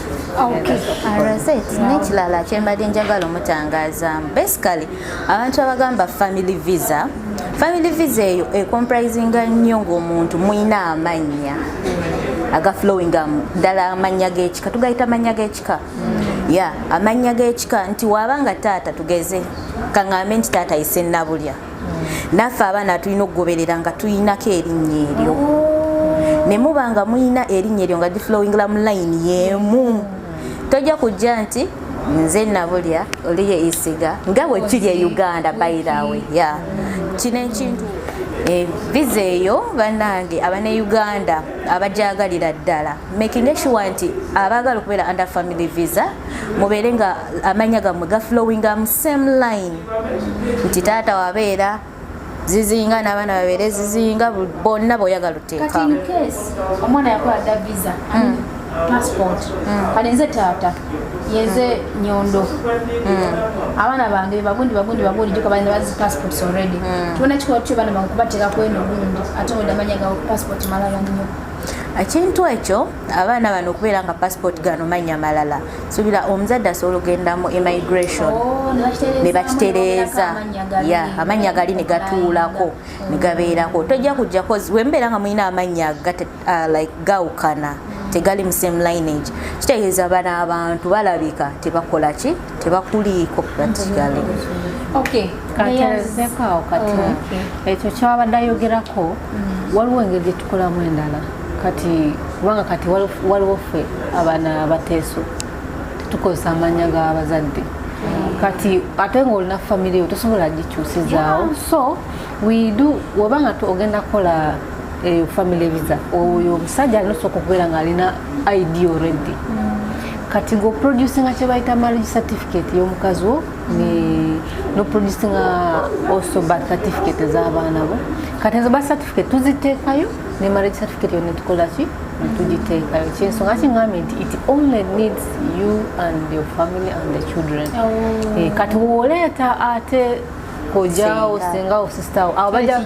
Rosette, n'ekirala kyembadde njagala omutangazaamu, basically abantu abagamba family visa, family visa eyo ecomprisinga nnyo ng'omuntu mwina amannya agaflowinga ddala, amannya g'ekika, tugayita amannya g'ekika ya amannya g'ekika, nti waabanga taata, tugeze kaŋŋambe nti taata ise Nabulya, naffe abaana tulina okugoberera nga tulinako erinnya eryo, ne muba nga mulina erinnya eryo nga liflowingira mu line y'emu. Tojja kujja nti nze Nabulya, oliye Isiga, nga bwe kiri e Uganda, by the way. Ya kino ekintu, visa eyo, bannange abane Uganda abajagalira ddala, making sure nti abaagala okubeera under family visa mubeere nga amannya gammwe gaflowinga mu same line, nti taata wabeera Zizinga n'abaana babeere Zizinga, bonna bw'oyagala Kati oteekamu. in case omwana yakola dda visa, passport, kale nze taata yenze Nyondo, abaana bange bagundi bagundi bagundi, juka balina bazi passports already, tubona kikola tutyo abaana bange kubateekako eno gundi, ate nga amanya ga passport malala nnyo? Ekintu ekyo, abaana bano okubeera nga passport gano mannya malala, subira omuzadde asobola okugenda mu immigration Oh, ne bakitereeza ya amannya gali ne gatuulako ne gabeerako. Tojja kujja wembeera nga mulina amannya like gawukana. Tegali mu same lineage. Kitegeeza bano abantu balabika tebakola ki, tebakuliiko practically. Kanterezeko awo kati. Ekyo kyabadde ayogerako, waliwo engeri gye tukolamu endala kati, kubanga kati waliwo ffe abaana abateeso tetukozesa amannya g'abazadde. Kati ate ng'olina famire yo, tosobola gikyusizaawo. So we do, webanga ogenda kukola family visa, oyo omusajja alina osooka okubeera ng'alina ID already. Kati ng'oproducinga kye bayita marriage certificate y'omukazi wo, noproducinga also birth certificate ez'abaana bo. Kati ezo birth certificate tuziteekayo ne marriage certificate yo netukola ki, netugiteekayo. Kyensonga kiŋambye nti it only needs you and your family and the children. Kati woleeta ate kojaawo, sengawo, sistawo, abo bajja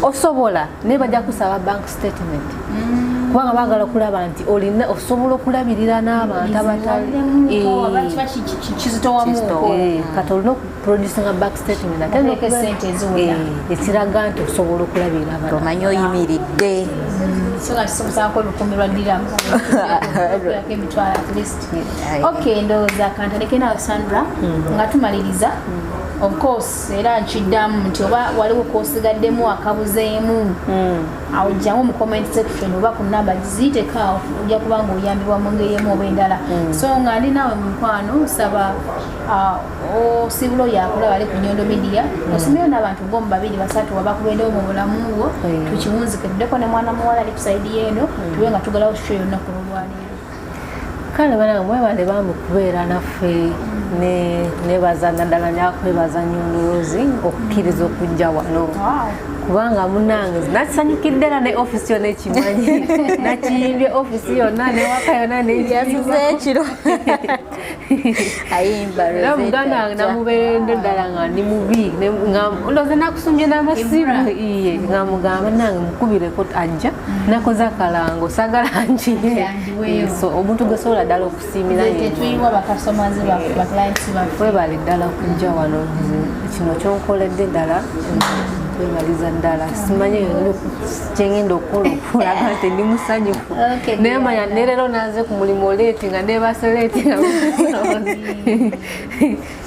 osobola, naye bajja kusaba bank statement, kubanga baagala okulaba nti olina osobola okulabirira n'abantu abatali. Kati olina okuproducinga bank statement ate ekiraga nti osobola okulabirira abantu. Omanyi oyimiridde. So nga kisobosaako 1000 lwa diramu, emitwalo at least. Okay, ndowooza kantandike nawe Sandra nga tumaliriza. Of course, era nkiddamu nti oba waliwo kosigaddemu akabuzeemu awo, jjangu mu comment section oba ku namba ziyiteko awo, ojja kuba nga oyambibwa mu ngeri emu oba endala. So nga ndi naawe mu mukwano, saba osibula oyo akulaba ali ku Nyondo Media, osimeyo n'abantu ng'omu, babiri, basatu abakubendewo mu bulamu bwo, tukiwunzike, tuddeko ne mwana muwala ali ku side yeeno, tube nga tugalawo show yonna ku lwolwaleero. Kale banange, mwebale bambi kubeera naffe. Nebaza naddala, njakwebaza Nyondolozi okukkiriza okujja wano, kubanga munange nakisanyukidde era ne offisi yonna ekimanyi, nakiyimbye offisi yonna newaka yonna. Yasuze ekiro ayimba. Era muganda wange namubeeredde ddala nga ndi mubi, ndowooza nakusumbye n'amasimu iye, nga mugamba nange mukubireko ajja, nakoze akalango sagala nkiye. So omuntu gwesobola ddala okusiimira. Tetuyiwa bakasitomazi baffe, baclients baffe. Webale ddala okujja wano. Kino kyonkoledde ddala, kwebaliza ddala. Simanyi kyengenda okukola okulaga nti ndi musanyufu. Naye manya ne leero naze ku mulimu late, nga nebase late nga,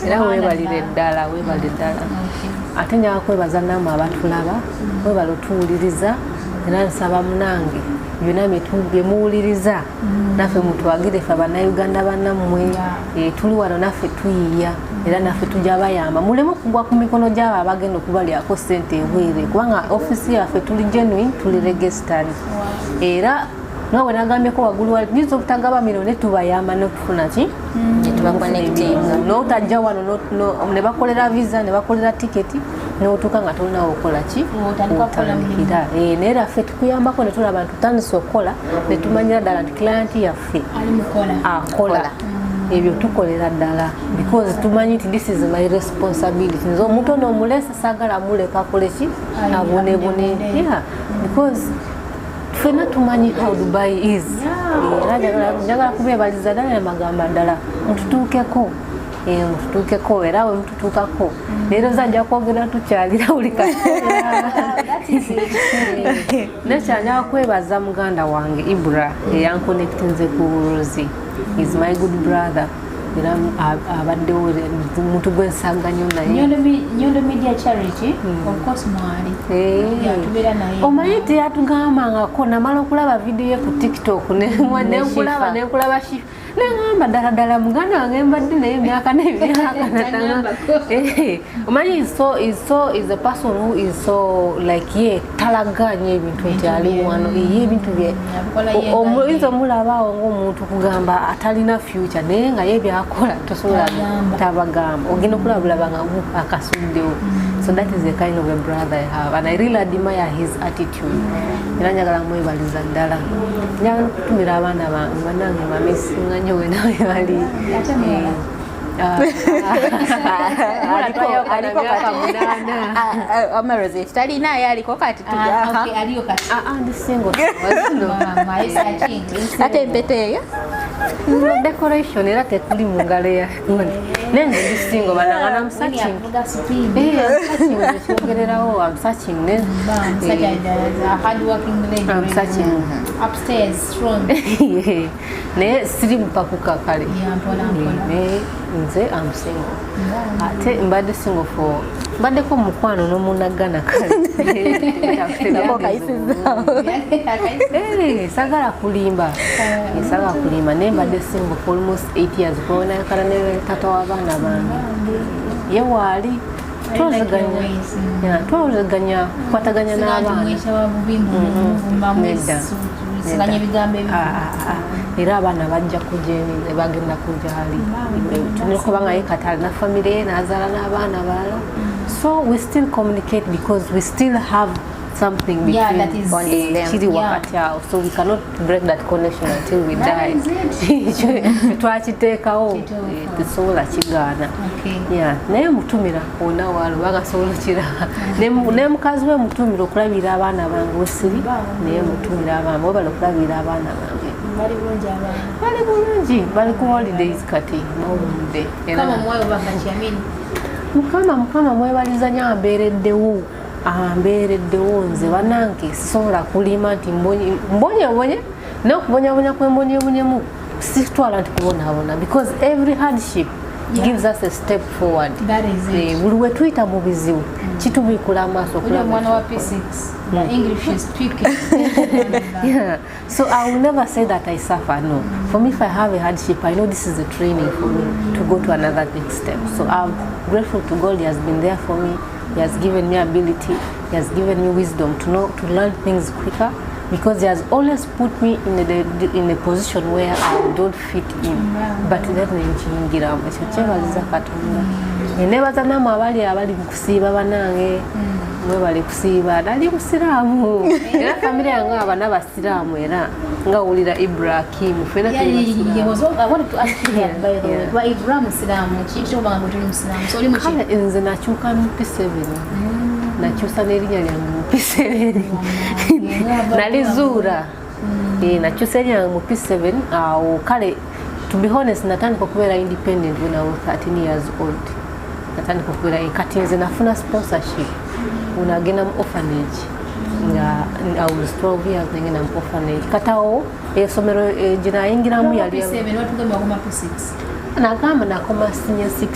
era weebalire ddala, weebale ddala. Ate njala kwebaza nammwe abatulaba, webale otuwuliriza. Era nsaba munange byonna byemuwuliriza naffe mutwagire ffe Abannayuganda bannammwe. Tuli wano naffe tuyiya, era naffe tujja bayamba muleme okugwa ku mikono gyabo abagenda okubalyako sente ebwere, kubanga offisi yaffe tuli genuine, tuli registered. Era nga bwe nagambyeko waggulu, wali tuyinza obutagaba mirimu ne tubayamba nokufuna ki, notajja wano ne bakolera visa, ne bakolera tiketi, notuuka nga tolinawo okola ki otandikira. Naye era ffe tukuyambako ne tulaba nti tutandise okukola, ne tumanyira ddala nti client yaffe akola ebyo. Tukolera ddala because tumanyi nti this is my responsibility. Nze omuntu ono omulese saagala muleka akole ki, abonebone, yeah, because ffenna tumanyi how Dubai is. Era njagala kubeebaliza ddala namagamba ddala mututuukeko, mututuukeko. Era we mututuukako leero nza kwogera tukyalira buli kaseera. Nekyanjala kwebaza muganda wange Ibra eyanconnectinze ku Rosi. Is my good brother, era abaddewo muntu gwensaga nnyo naye. Nyondo Media Charity, of course, mwali yatubeera naye. Omanyi teyatugambangako, namala okulaba vidiyo ye ku TikTok, nenkulaba, nenkulaba Shifa, neŋamba ddala ddala muganda wange mbadde naye emyaka n'emyaka. Omanyi so is a person who is so like ye talaganya ebintu nti ali wano ye ebintu bye oyinza omulabaawo ngaomuntu kugamba atalina future, naye nga ye byakola tosobola tabagamba, ogenda okulaba bulaba nga akasuddewo. So that is the kind of a brother I have, and I really admire his attitude. Era njagala mwebaliza ddala. Njagala okutumira abaana bange banange, mamisinga nnyo wena we bali. Aliko kati talinayo, aliko kati. Aliyo kati. Ndi single. Ate empeta eyo? No decoration era tekuli mu ngalo ya naye nze ndi single bananga I'm searching. Avuga speed. Eh, I'm searching, nze kyogererawo I'm searching ne Such a hard working lady. I'm searching. Upstairs, strong. Naye siri mupakuka kale. Yeah, mpola mpola. Naye nze am single, ate mbadde single for mbaddeko mukwano n'omunagana kale. Nako kayisizaawo. Eh, sagala kulimba. Eh, sagala kulimba, naye mbadde single for almost 8 years kubonakala ne tata w'abaana bange ye waali twoziganya. Like your ways, mm. Yeah, twoziganya kukwataganya n'abaana. Mwesha wa bubimbu muvuma. Nedda. Mwesiganya ebigambo ebibi. Ah, ah, ah. Era abaana bajja kujja eri, bagenda kujja ali tulina kubanga ye kati alina famire ye n'azaala n'abaana balala, so we still communicate because we still have something between. Yeah, that is- Bonding them. Kiri Yeah. wakati awo, so we cannot break that connection until we That die. is Ekyo twakiteekawo. Kituufu. Eh, tesobola kigaana. Okay. Yeah, naye mutumira wonna waalo bagasobola okiraba. Ne mukazi we mutumira okulabirira abaana bange wesiri, naye mutumira abaana webala okulabirira abaana bange. Bali bulungi abaana? Bali bulungi, bali ku holidays kati bawumudde. Era Kama omwoyo bakaki, I mean, Mukama, Mukama mwebaliza nnyo, ambeereddewo, ambeereddewo. Nze banange sisobola kulima nti mbonyebonye, naye okubonyabonya kwembonyebonyemu sitwala nti kubonaabona, because every hardship gives us a step forward. That is it. Eh, buli we tuyita mu bizibu kitubikula amaaso Uli okulaba omwana wa P6, the English is speaking. Yeah. So I will never say that I suffer. No. For me, if I have a hardship, I know this is a training for me to go to another next step. So I'm grateful to God. He has been there for me. He has given me ability. He has given me wisdom to know to learn things quicker, because He has always put me in a position where I don't fit in. But then nkiyingiramu. Ekyo kyebaliza Katonda. Nebaza nammwe abali mu kusiiba banange. Mwebale kusiiba. Nali musiraamu era famire yange abana basiraamu, era nga wulira Ibrahimu fena Yeah, tuli yeah, yeah. basiraamu. I wanted to ask you that, by the way. Yeah. Kuba Ibrahim Musiraamu, kiki obanga gwe tuli Musiraamu? So oli muki? Kale nze nakyuka mu P7, nakyusa n'erinnya lyange mu P7, nalizuura. Eh, nakyusa erinnya lyange mu P7 awo. Kale to be honest, natandika okubeera independent when I was 13 years old. Natandika okubeera, eh, kati nze nafuna sponsorship unagenda mu orphanage nga I was 12 years, nagenda mu orphanage. Kati awo essomero, eh, gye nayingiramu yali P7, watugambye wakoma P6. Nagamba nakoma senior 6.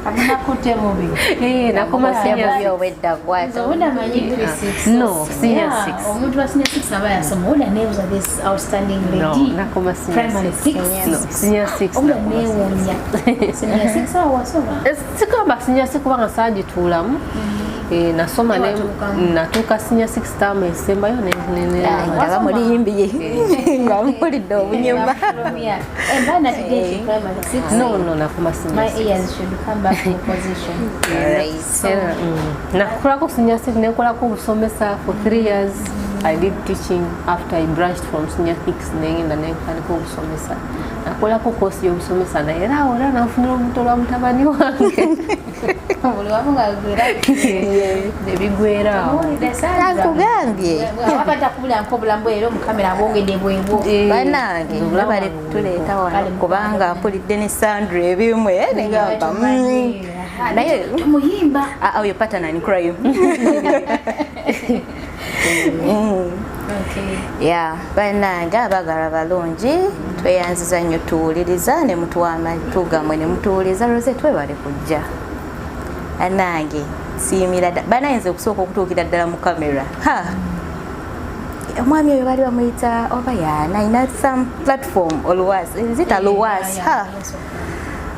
Amunakutte bubi. Eh, nakoma senior Bubi 6. obwedda Nze gwata. obudde manyi P6. No, senior Yeah, six. omuntu wa senior 6 aba yasoma. Obudde neebuuza this outstanding No, lady. nakoma senior Primary 6. six. No, senior 6. Obudde neewuunya. Senior 6 awo wasoma? Eh, sigamba senior 6 kubanga saagituulamu. Eh, nasoma Ne watuukamu. natuuka senior 6 term esembayo Nga bamuliyimbiye nga mpulidde obunyuma. Emba natidde primary 6. No, nakoma senior My 6. ears should come back to position. Right. Era, nakolako senior 6, nekolako obusomesa for 3 years. I did teaching after I branched from senior 6, nengenda nentandika obusomesa, nakolako course y'obusomesa, naye era awo era nanfunira olubuto lwa mutabani wange. Buli wamu nga gwera. Ebigwera awo. Nakugambye. Waba takubula nk'obulamu bwe era omukamera abwongedde bwebwo. Eh, Bannange obulamu bale bwange. kutuleeta wano Kale, kubanga mpulidde ne Sandra ebimu, eh, negamba naye Tumuyimba. Ah, oyo partner in crime. Okay. Ya, bannange abaagala balungi, tweyanziza nnyo tuwuliriza ne mutuwa amatu gammwe ne mutuwuliriza. Rose, twebale kujja. Bannange siimira dda bannange okusooka okutuukira ddala mu kamera. Ha, omwami oyo baali bamuyita oba yaana alina some platform oluwas zita luwas. Ha,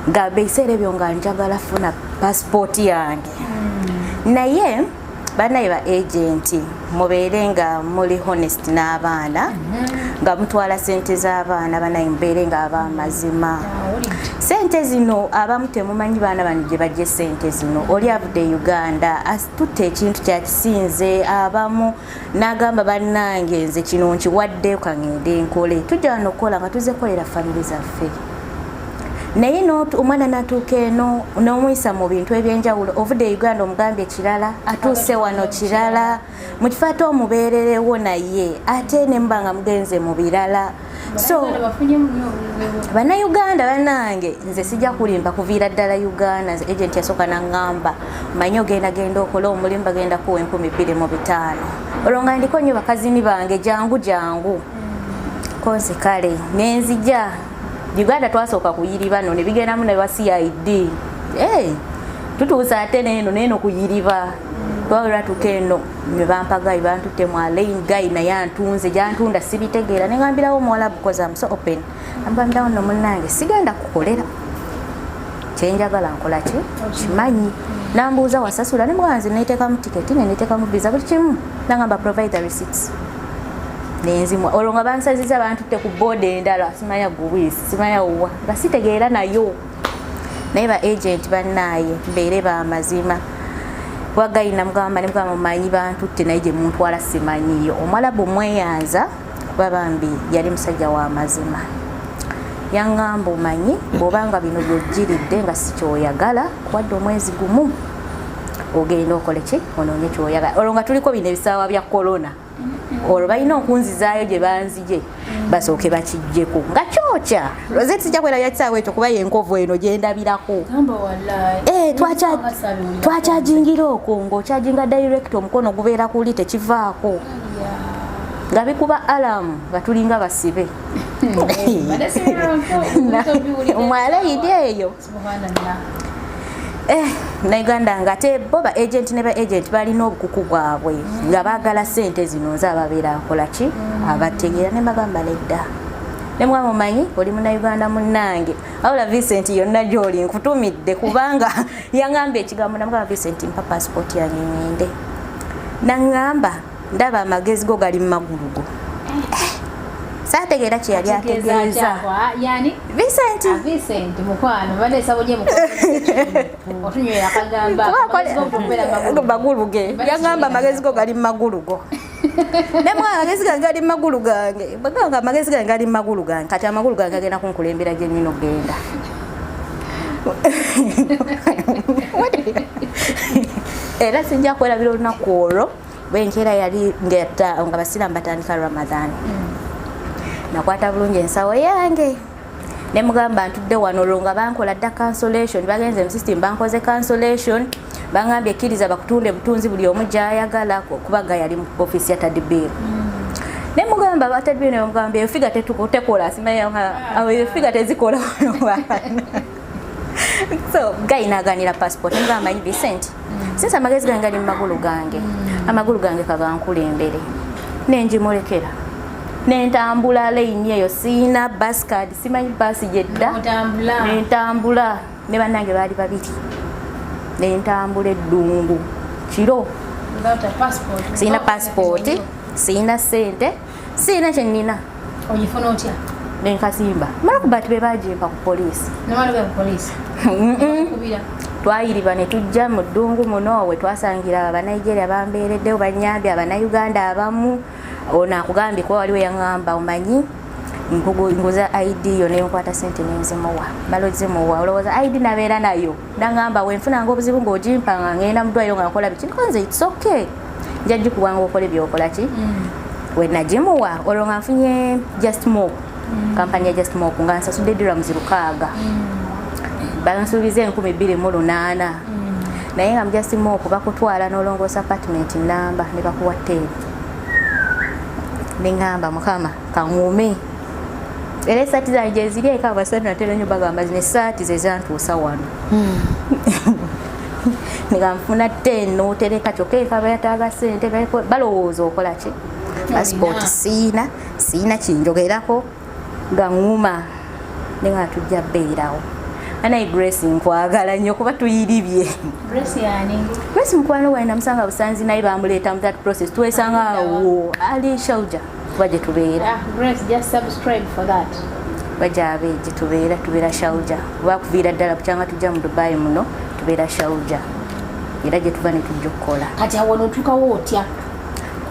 gamba ebiseera ebyo nga njagala funa pasipooti yange, naye bannaye ba agent, mubeere nga muli honest n'abaana nga mutwala sente z'abaana. Bannaye mubeere nga ab'amazima. Sente zino abamu temumanyi baana bano gye bajja sente zino. Oli avudde e Uganda asitutte ekintu kyakisinze abamu n'agamba, bannange nze kino nkiwadde kaŋŋende nkole. Tujja wano okukola nga tuzze kukolera famire zaffe. Naye omwana natuuka eno n'omuyisa mu bintu ebyenjawulo, ovudde e Uganda omugambye kirala, atuuse wano kirala, mu kifo ate omubeererewo naye ate ne muba nga mugenze mu birala. So Bannayuganda bannange, nze sijja kulimba, kuviira ddala Uganda nze agent yasooka naŋŋamba, manyi ogenda genda okola omulimu, bagenda kuwa 2500. Olwo nga ndiko nnyo bakazini bange, jangu jangu konse. Kale nenzija Uganda, twasooka kuyiriba no ne bigendamu ne ba CID. Hey, tutuusa ate neeno neeno kuyiriba twawera tuka eno ne bampa guy, bantutte mu Al Ain. Guy naye antunze gyantunda sibitegeera, neŋambirawo omuwalabu, 'cause am so open, ambambirawo nno munnange sigenda kukolera kyenjagala nkola ki kimanyi. Nambuuza wasasula, ne mugamba nze neteekamu tiketi neneteekamu visa buli kimu. Nangamba provide the receipts, nenzimwa. Olwo nga bansaziza bantutte ku border endala, simanya gubwisi simanya wa, nga sitegeera nayo. Naye ba agent bannaaye mbeere bamazima. Wagayina mugamba ne mugamba mumanyi bantutte naye gye muntwala simanyiyo. Omuwalabu mweyanza kuba bambi yali musajja wa mazima. Yaŋŋamba omanyi bw'obanga bino byojjiridde nga si kyoyagala, kuwadde omwezi gumu ogenda okole ki, onoonye kyoyagala. Olwo nga tuliko bino ebisaawa bya korona, olwo balina okunzizaayo gye banzije basooke bakijjeko nga kyokya. Rosette, sijja kwerabira kisaawa ekyo kuba yenkovu eno gyendabirako. Eh, twakyajingira okwo ng'okyajinga direct, omukono gubeera kuli tekivaako nga bikuba alarm nga tulinga basibe mwalayidi eyo. Eh, nauganda nga ate bo ba agent ne ba agent balina obukuku bwabwe nga baagala sente zino, nze ababeera akola ki abategeera ne bagamba nedda. Ne mugamba omanyi oli munauganda munnange, awula Vincent yonna gyoli nkutumidde kubanga yaŋŋamba ekigambo. Namugamba Vincent mpa passport yange ŋŋende. Naŋŋamba ndaba amagezi go gali mu magulu go. Saategeera kye yali ategeeza Vincent. Vincent mukwano, badde esabo gye otunywera akagamba magulu ge. Yagamba amagezi go gali mu magulu go. Nemwana amagezi gange gali mu magulu gange, bagamba amagezi gange gali mu magulu gange. Kati amagulu gange agenda kunkulembera gye nnina okugenda. Era sijja kwerabira olunaku olwo bwenkeera yali nga basiraamu batandika Ramadan. Nakwata bulungi ensawo yange nemugamba ntudde wano. Olwo nga bankola dda cancellation, bagenze mu system bankoze cancellation, bangambye ekkiriza bakutunde butunzi buli omu gyayagala kubaga yali mu office ya Tadbir. Nemugamba ba Tadbir, nemugamba eyo figure tekola, simanya eyo figure tezikola. So guy naganira passport, nemugamba manyi Vincent, since amagezi gange gali mu magulu gange, amagulu gange kagankulembere. Nenjimulekera nentambula layini eyo, siina bus card, simanyi basi gyedda, nentambula ne bannange baali babiri, nentambula eddungu kiro, siina passport, siina sente, siina kyenina. Ogifuna otya? Nenkasimba mala be bagimpa ku poliisi. Twayiriba ne tujja mu ddungu muno we twasangira Abanigeria bambeereddewo, banyambye Abanauganda abamu. Ono akugambye kuba waliwo yaŋŋamba omanyi nguza ID yo, nenkwata sente nenzimuwa, mala ozimuwa olowooza ID nabeera nayo. Naŋŋamba wenfunanga obuzibu ng'ogimpa nga ngenda mu ddwaliro nga nkola biki, nkonze it's okay, nja gikuwanga okole byokola ki. Wenagimuwa olwo nga nfunye Just Mop, kampani ya Just Mop, nga nsasudde dirhams 600, bansuubiza 2800, naye nga mu Just Mop bakutwala n'olongoosa apartment namba ne bakuwa 10. Neŋŋamba Mukama kaŋŋume. Era esaati zange gyeziri eka, abasatu natera nnyo bagamba zino esaati ze zantuusa wano. Nga nfuna 10 notereka, kyokka eka bayataaga sente, balowooza okola ki, passport siina, siina kinjogerako nga ŋŋuma nenga tujja beerawo. Anaye Grace nkwagala nnyo kuba tuyiribye. Grace mukwano gwange namusanga busanzi naye bamuleeta mu that process, twesanga awo ali Sharjah kuba gye tubeera. Bajabe gye tubeera, tubeera Sharjah kuba kuviira ddala bukyanga tujja mu Dubai muno tubeera Sharjah, era gye tuva ne tujja okukola. Kati awo notuukawo otya?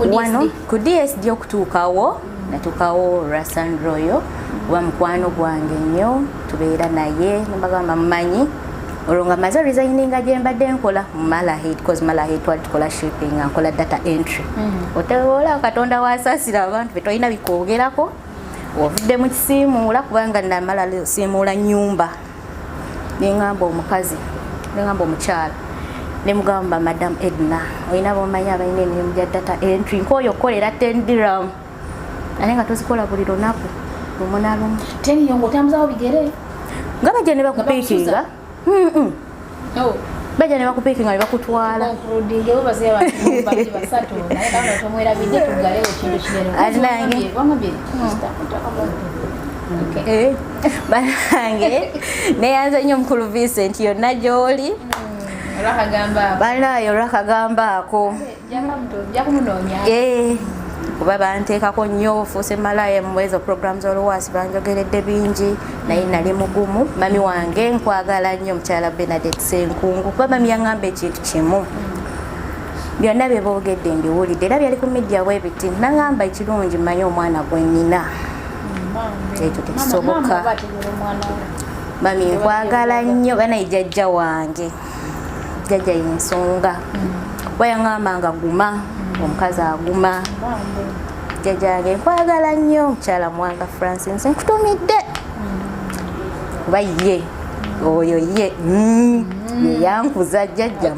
Wano ku DSD okutuukawo natuukawo Rasandroyo. Kuba mukwano gwange nnyo, tubeera naye. Nembagamba mumanyi olwo nga maze resigninga gye mbadde nkola mu Malahit, cause Malahit twali tukola shipping, nga nkola data entry. Otewola Katonda wasaasira abantu betolina bikwogerako, ovudde mu kisiimuula, kubanga namala siimuula nyumba. Neŋŋamba omukazi, neŋŋamba omukyala, nemugamba, "Madam Edna, olina bomanyi abalina emirimu gya data entry nkooyo okukolera 10 dirham, naye nga tozikola buli lunaku, lumu na lumu?" Teniyo ng'otambuzawo bigere? Nga bajja ne bakupiikinga. Oh. Bajja ne bakupiikinga ne bakutwala. Concluding, webaze abantu babiri basatu, naye kabona tomwerabidde, tuggalewo ekintu kinene. Ate nange. Wangambye. Okay. Banange, neyanze nnyo omukulu Vincent yonna gy'oli. Olwakagamba. Banaye olwakagamba ako. Jakumunoonya. Kuba banteekako nnyo ofuuse malaya mu ezo program z'oluwaasi, banjogeredde bingi, naye nali mugumu. Mami wange nkwagala nnyo, omukyala Benadet Senkungu, kuba mami yaŋŋamba ekintu kimu: byonna bye boogedde mbiwulidde, era byali ku media bwe biti. Naŋŋamba, ekirungi mmanyi omwana gwe nnina. Ekyo tekisoboka. Mami, nkwagala nnyo. Banaye jjajja wange, jjajja yensonga, kuba yaŋŋamba nga guma, omukazi aguma. Jjajja wange nkwagala nnyo, omukyala Mwanga Francis, nkutumidde, kuba ye oyo ye ye yankuza jjajja.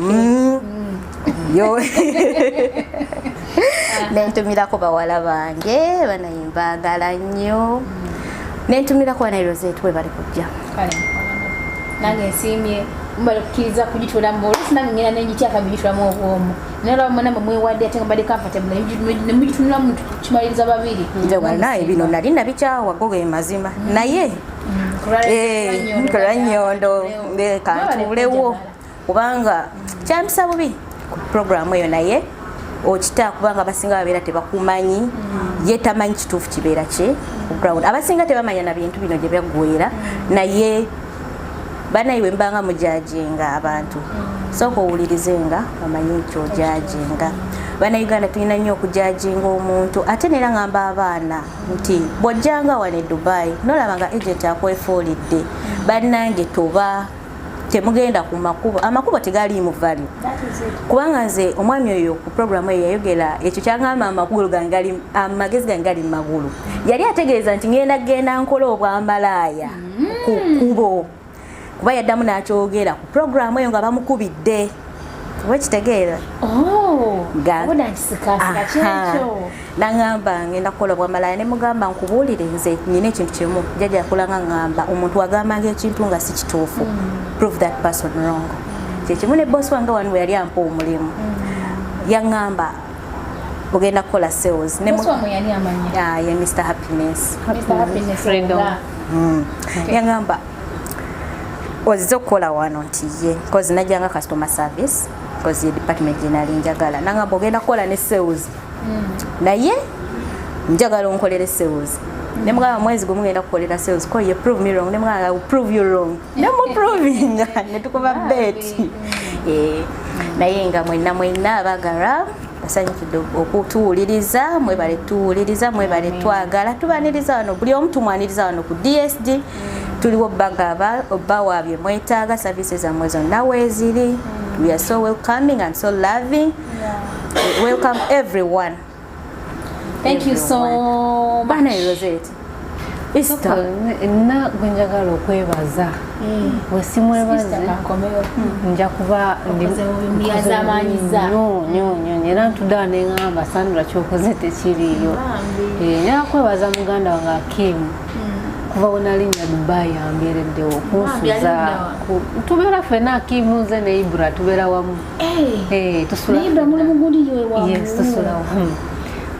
Yo nentumirako bawala bange, banaye mbaagala nnyo. Nentumirako banaye Rosette, we bali kujja. Kale nange nsiimye mubale kukkiriza kugitulamu. Oluusi nange ngenda nengityaka bigitulamu obwomu, naye olaba mwena mwe mwewadde ate nga mbadde comfortable nemugitunulamu, kimaliriza babiri. Nze wanaye bino nali nabikyawa, go ge mazima, naye nkola nnyondo kantuulewo, kubanga kyampisa bubi ku programu eyo, naye okita kubanga abasinga babeera tebakumanyi, ye tamanyi kituufu kibeera ki ku ground. Abasinga tebamanya na bintu bino gye byaggwera. Naye banaye bwe mbanga mujajinga abantu, sooka owulirize nga omanyi kyojajinga. Bannayuganda tulina nnyo okujajinga omuntu. Ate neera ngamba abaana nti bw'ojjanga wano e Dubai nolaba nga agent akwefuulidde, bannange toba temugenda ku makubo, amakubo tegaliimu value. Kubanga nze omwami oyo ku programu eyo yayogera ekyo kyangamba, amagulu gange gali, amagezi gange gali mu magulu. Yali ategeeza nti ngenda genda nkola obwamalaaya ku kkubo, kuba yaddamu n'akyogera ku programu eyo nga bamukubidde, oba kitegeera. Kyekyo. Naŋŋamba ngenda kukola bwamalaaya, ne mugamba nkubuulire, nze nina ekintu kimu jjajja yakulanga ŋŋamba, omuntu agambanga ekintu nga si kituufu, prove that person wrong. Kyekimu ne bosi wange wano bwe yali ampa omulimu, yaŋŋamba ogenda kukola sales. Ne Bosi wamwe yani amanya? Ah, ye Mr Happiness. Mr Happiness. Freedom. Nga. Yaŋŋamba ozze okukola wano, nti ye, cause najjanga customer service, cause ye department gye nali njagala. Naŋŋamba ogenda kukola ne sales, naye njagala onkolere sales. Nemugamba mwezi gumu ngenda kukolera sales, ko ye prove me wrong. Nemugamba, "I will prove you wrong." Nemuprovinga netukuba bet. Naye nga mwenna mwenna abagala basanyukidde okutuwuliriza, mwebale tuwuliriza, mwebale twagala, tubaniriza wano, buli omu tumwaniriza wano ku DSD. Tuliwo bagaba obawa bye mwetaaga, services zammwe zonna weeziri. We are so welcoming and so loving. We welcome everyone. Thank you so much. Bana Rosette, Easter. Nna gwe njagala okwebaza, bwe simwebaze Sister, kankomewo. Nja kuba Okoze bubi, muyazaamaanyiza. nnyo nnyo nnyo, era ntudde neŋŋamba, Sandra, kyokoze tekiriiyo. Bambi. Njagala kwebaza muganda wange Akim, kuva we nalinnya Dubai ambeereddewo kunsuza. Aludda Tubeera ffenna, Akim, nze ne Ibra, tubeera wamu. Tusula Naye Ibra muli mugundi yewamu. Yes, tusula wamu.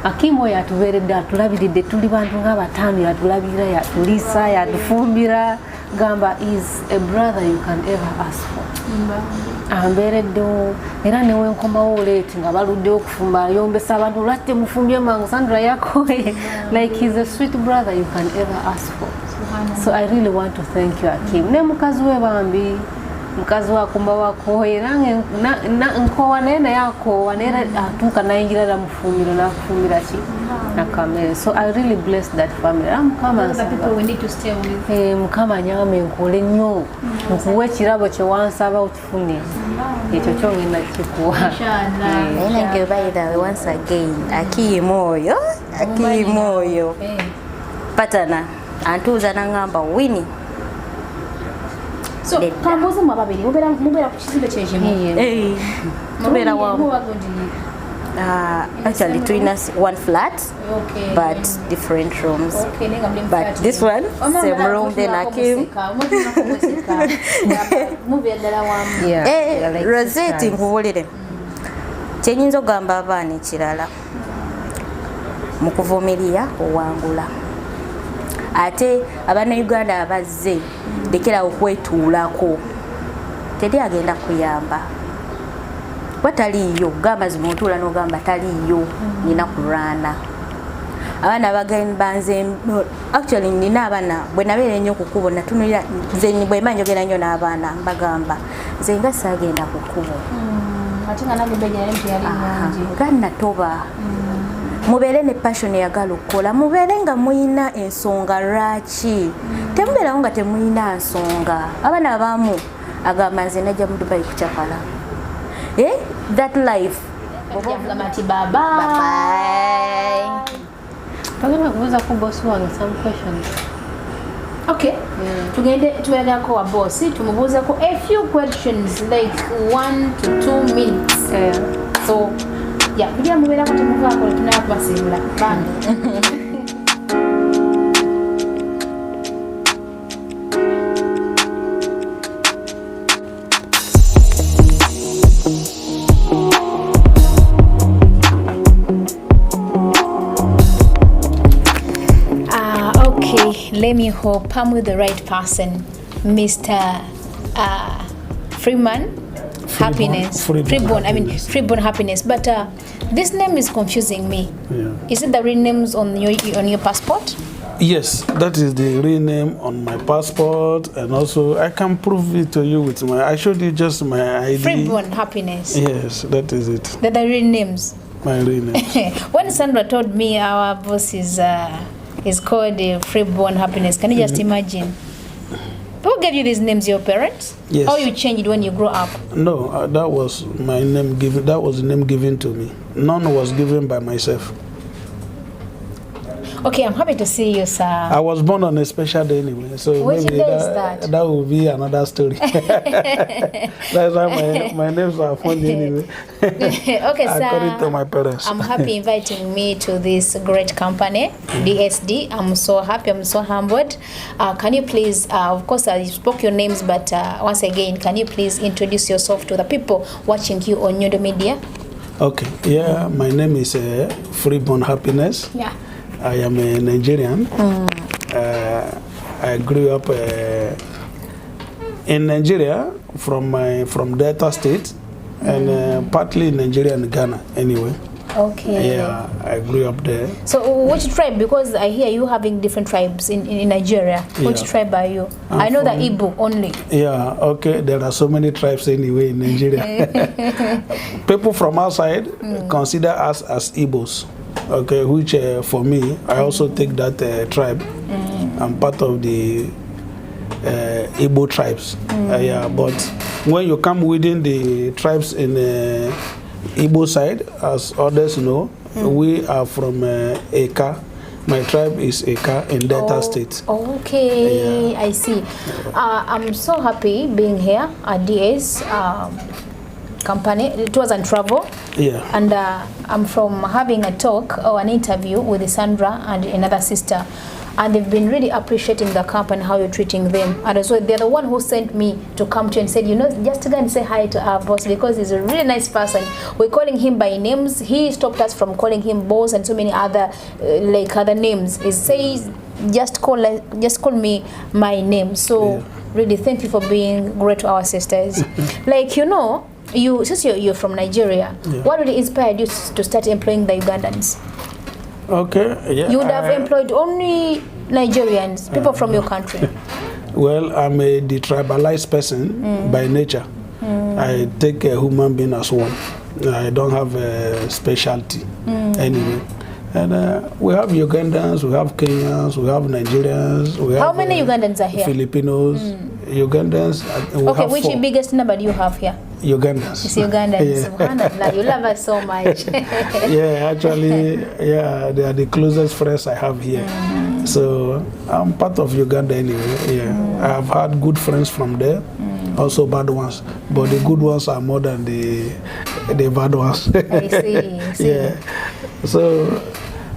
Akimu oyo atubeeredde, atulabiridde, tuli bantu nga bataano, yatulabirira, yatuliisa, yatufumbira. Gamba is a brother you can ever ask for. Ambeereddewo, era newenkomawo late nga baluddewo okufumba, ayombesa abantu, lwaki temufumbye mangu, Sandra yakoye. Like, he's a sweet brother you can ever ask for, so I really want to thank you, Akim, ne mukazi we bambi. Mukazi wakumba wakoowa era nkoowa naye naye akoowa naye era atuuka nayingira era mufumbiro nakufumbira ki nakamere. So I really bless that family. Era Mukama Those are the nsaba. people we need to stay with. Eh, Mukama nyambe nkole nnyo nkuwe ekirabo kye wansaba okifune ekyo kyongenda kikuwa. Inshallah. Naye nange, by the way, once again, Akiimu oyo, Akiimu oyo patana antuuza naŋŋamba, "Wini." So Nedda. kambuuze mu ababiri, mubeera ku kizimbe kyekimu? Eh, tubeera wamu. Muba gundi? Actually tulina one flat but different rooms. Okay, naye nga muli mu But flat this emu. one, same room, then Akim. Mubeera ddala wamu. Yeah, Eh, we are like Rosette, sisters. Nkubulire kyenyinza okugamba abaana ekirala, mu kuvumirira owangula. Ate Abannayuganda abazze, lekerawo okwetuulako, teri agenda kuyamba kuba taliiyo. Gamba zino otuula n'ogamba taliiyo, nina kulwana. Abaana bagamba nze, actually nina abaana bwe nabeera ennyo ku kkubo natunulira nze bwe mba njogera nnyo n'abaana mbagamba nze nga saagenda ku kkubo. Ate nga nange mbeera nti yali nnungi. Nga natoba. Mubeere ne passion eyagala okukola, mubeere nga muyina ensonga lwaki temubeerawo nga temuyina nsonga. Abaana abamu agamba nze najja mu Dubai kucakala. Eh, that life. Yamugamba nti baba. Bye. Bagenda kubuuza ku boss wange some questions. Okay, tugende tubeerako wa boss tumubuuzeko a few questions, like 1 to 2 minutes. Yeah. So yeah, kugira mubeerako temuvaako, tunaba kubasiibula bambi. Okay, let me hope I'm with the right person, Mr. Freeman. Happiness. Freeborn. Freeborn. I mean, Happiness. Freeborn Happiness. But this name is confusing me. Yeah. Is it the real names on your passport? Yes, that is the real name on my passport, and also I can prove it to you with my. I showed you just my ID. Freeborn Happiness. Yes, that is it. They're the real names. My real name. When Sandra told me our boss is called Freeborn Happiness, can you just imagine? Who gave you these names? Your parents? Yes. Or you changed when you grew up? No, that was my name given. That was the name given to me. None was given by myself. Okay, I'm happy to see you, sir. I was born on a special day anyway, so Which maybe day is that? That will be another story. That's why my names are funny anyway. Okay, sir. According to my parents. I'm happy inviting me to this great company, DSD. I'm so happy. I'm so humbled. Can you please, of course, you spoke your names, but once again, can you please introduce yourself to the people watching you on Nyondo Media? Okay, yeah, my name is Freeborn Happiness. I am a Nigerian. I grew up in Nigeria from Delta State, and partly in Nigeria and Ghana. Anyway, yeah, I grew up there. So, which tribe? Because I hear you having different tribes in Nigeria. Which tribe are you? I'm I know the from- Igbo only. Yeah, okay. There are so many tribes anyway in Nigeria. People from outside consider us as Igbos. Okay, which for me, I also take that tribe. I'm part of the Igbo tribes. Yeah, but when you come within the tribes in Igbo side, as others know, we are from Eka. My tribe is Eka in Delta Oh, State. Okay, Yeah. I see. I'm so happy being here at DS company, Tours and Travel. And I'm from having a talk or an interview with Sandra and another sister. And they've been really appreciating the company, how you're treating them. And also, they're the one who sent me to come to you and said, just go and say hi to our boss because he's a really nice person. We're calling him by names. He stopped us from calling him boss and so many other, like other names. He says, just call me my name. So really, thank you for being great to our sisters. Like, you since you're from Nigeria, what really inspired you to start employing the Ugandans? Okay. Yeah. You would have employed only Nigerians, people from your country. Well, I'm a detribalized person by nature. I take a human being as one. I don't have a specialty anyway. And we have Ugandans, we have Kenyans, we have Nigerians, we How have many Ugandans are here? Filipinos, Ugandans. We Okay, have which four. biggest number do you have here? Ugandans. It's Ugandans. Yeah. Subhanallah, you love us so much. Yeah, actually, yeah, they are the closest friends I have here. So I'm part of Uganda anyway. Yeah, I've had good friends from there, also bad ones, but the good ones are more than the bad ones. I see, I see. Yeah, so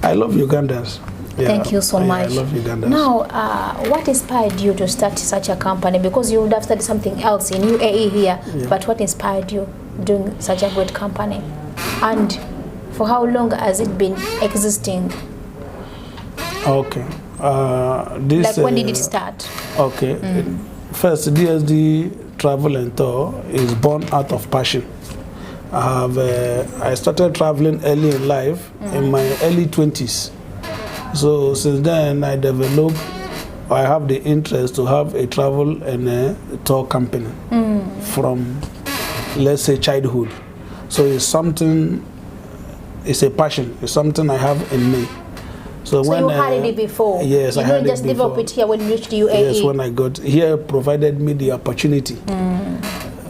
I love Ugandans. Yeah. Thank you so Yeah, much. I love Ugandans. Now, what inspired you to start such a company? Because you would have started something else in UAE here, but what inspired you doing such a great company? And for how long has it been existing? Okay. This, Like, when did it start? Okay. First, DSD Travel and Tour is born out of passion. I started traveling early in life, in my early 20s. So since then, I have the interest to have a travel and a tour company from, let's say, childhood. So it's something, it's a passion, it's something I have in me. So, So when you had it before? Yes, You I had didn't just it develop before. it here when you reached the UAE? Yes, when I got here, provided me the opportunity.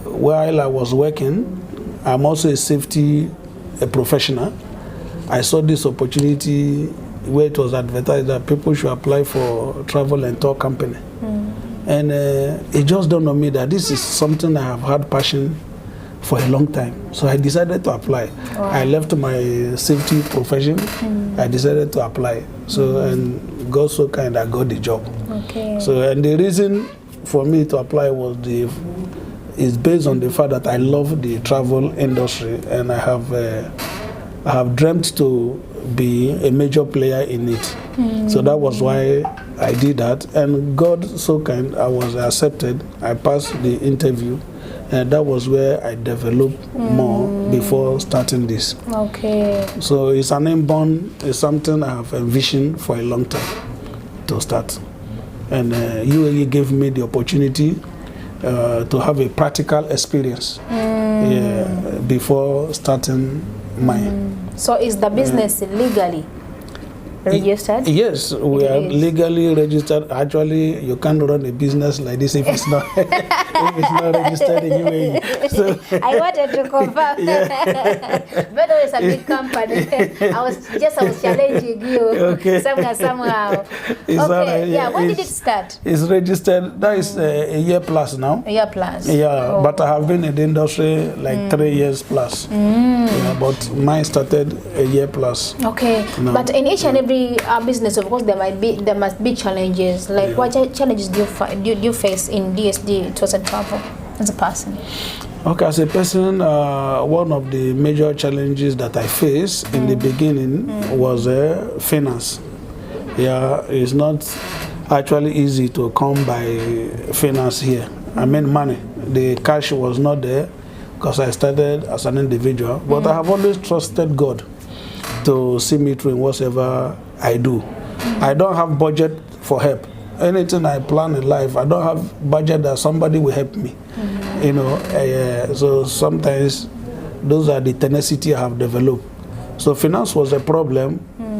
While I was working, I'm also a safety professional. I saw this opportunity where it was advertised that people should apply for travel and tour company. And it just dawned on me that this is something I have had passion for a long time. So I decided to apply. Wow. I left my safety profession. I decided to apply. So, and God so kind, I got the job. Okay. So, and the reason for me to apply was is based on the fact that I love the travel industry, and I have dreamt to be a major player in it. So that was why I did that. And God so kind, I was accepted. I passed the interview, and that was where I developed more before starting this. Okay. So it's an inborn, it's something I have envisioned for a long time to start. And UAE gave me the opportunity to have a practical experience before starting mine. So is the business legally registered? Yes, we It are is. legally registered. Actually, you can't run a business like this if it's not if it's not registered in UAE. So I wanted to confirm. But it's a big company. I was challenging you. Okay. Somehow. It's Okay. all right. Yeah. When did it It's- start? It's registered. That is a year plus now. A year plus. Yeah, Oh. but I have been in the industry like 3 years plus. Yeah, but mine started a year plus. Okay, No. but in each and every business, of course, there must be challenges. Like, Yeah. what challenges do you face in DSD Tours and Travel as a person? Okay, as a person, one of the major challenges that I faced in the beginning was finance. Yeah, it's not actually easy to come by finance here. I mean money. The cash was not there because I started as an individual. But I have always trusted God to see me through in whatever I do. I don't have budget for help. Anything I plan in life, I don't have budget that somebody will help me. So sometimes those are the tenacity I have developed. So finance was a problem,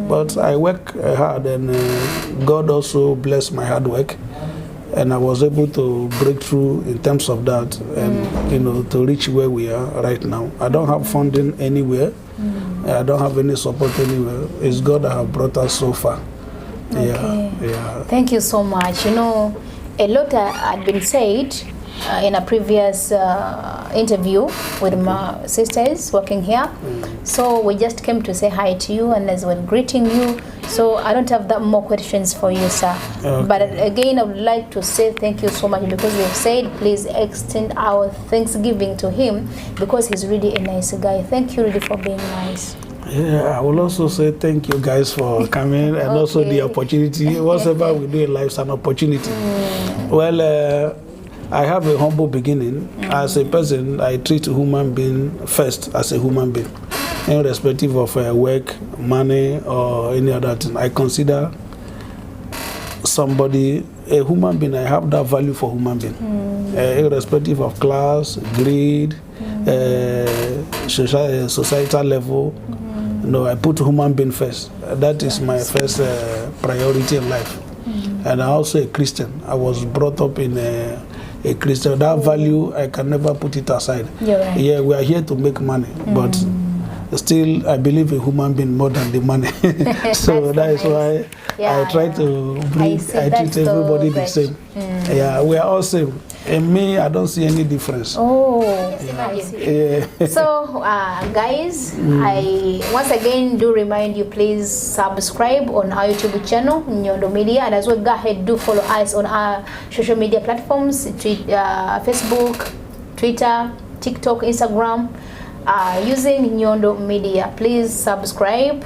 but I work hard, and God also blessed my hard work, and I was able to break through in terms of that, and to reach where we are right now. I don't have funding anywhere. I don't have any support anywhere. It's God that have brought us so far. Okay. Yeah, yeah. Thank you so much. A lot had been said in a previous interview with my sisters working here. So we just came to say hi to you and as well greeting you. So I don't have that more questions for you, sir. Okay. But again, I would like to say thank you so much, because we've said please extend our thanksgiving to him, because he's really a nice guy. Thank you really for being nice. Yeah, I will also say thank you guys for coming, and also the Okay. opportunity. Whatever we do in life is an opportunity. Well, I have a humble beginning. As a person, I treat human being first as a human being, irrespective of work, money, or any other thing. I consider somebody a human being, I have that value for human being, irrespective of class, grade, social, societal level. No, I put human being first. That is my first priority in life. And I'm also a Christian. I was brought up in a Christian. That value, I can never put it aside. You're right. Yeah, we are here to make money, but still, I believe in human being more than the money. So That's that is nice. why Yeah, I try yeah. to bring, see. I, That's treat so everybody the great. same. Yeah, we are all same. In me, I don't see any difference. Oh, I see. Yeah. So, guys, I once again do remind you, please subscribe on our YouTube channel, Nyondo Media, and as well, go ahead, do follow us on our social media platforms, Facebook, Twitter, TikTok, Instagram, using Nyondo Media. Please subscribe.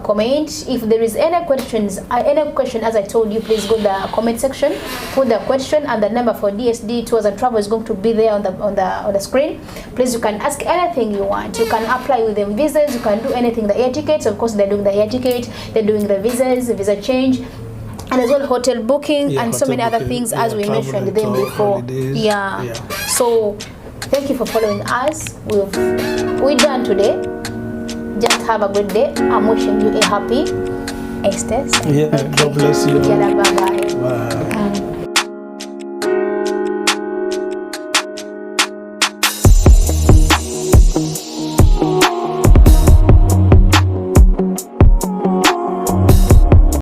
Comment if there is any questions, any question. As I told you, please go to the comment section, put the question, and the number for DSD Tours and Travel is going to be there on the screen. Please, you can ask anything you want. You can apply with them visas, you can do anything, the air tickets, of course. They're doing the air ticket, they're doing the visas, visa change, and as well hotel booking Yeah, and so hotel many other booking, things, yeah, as we travel mentioned and them tour, before. holidays, Yeah. yeah. So thank you for following us. We've we done today. Just have a good day. I'm wishing you a happy Easter. Yeah, God bless you. Bye bye. Bye.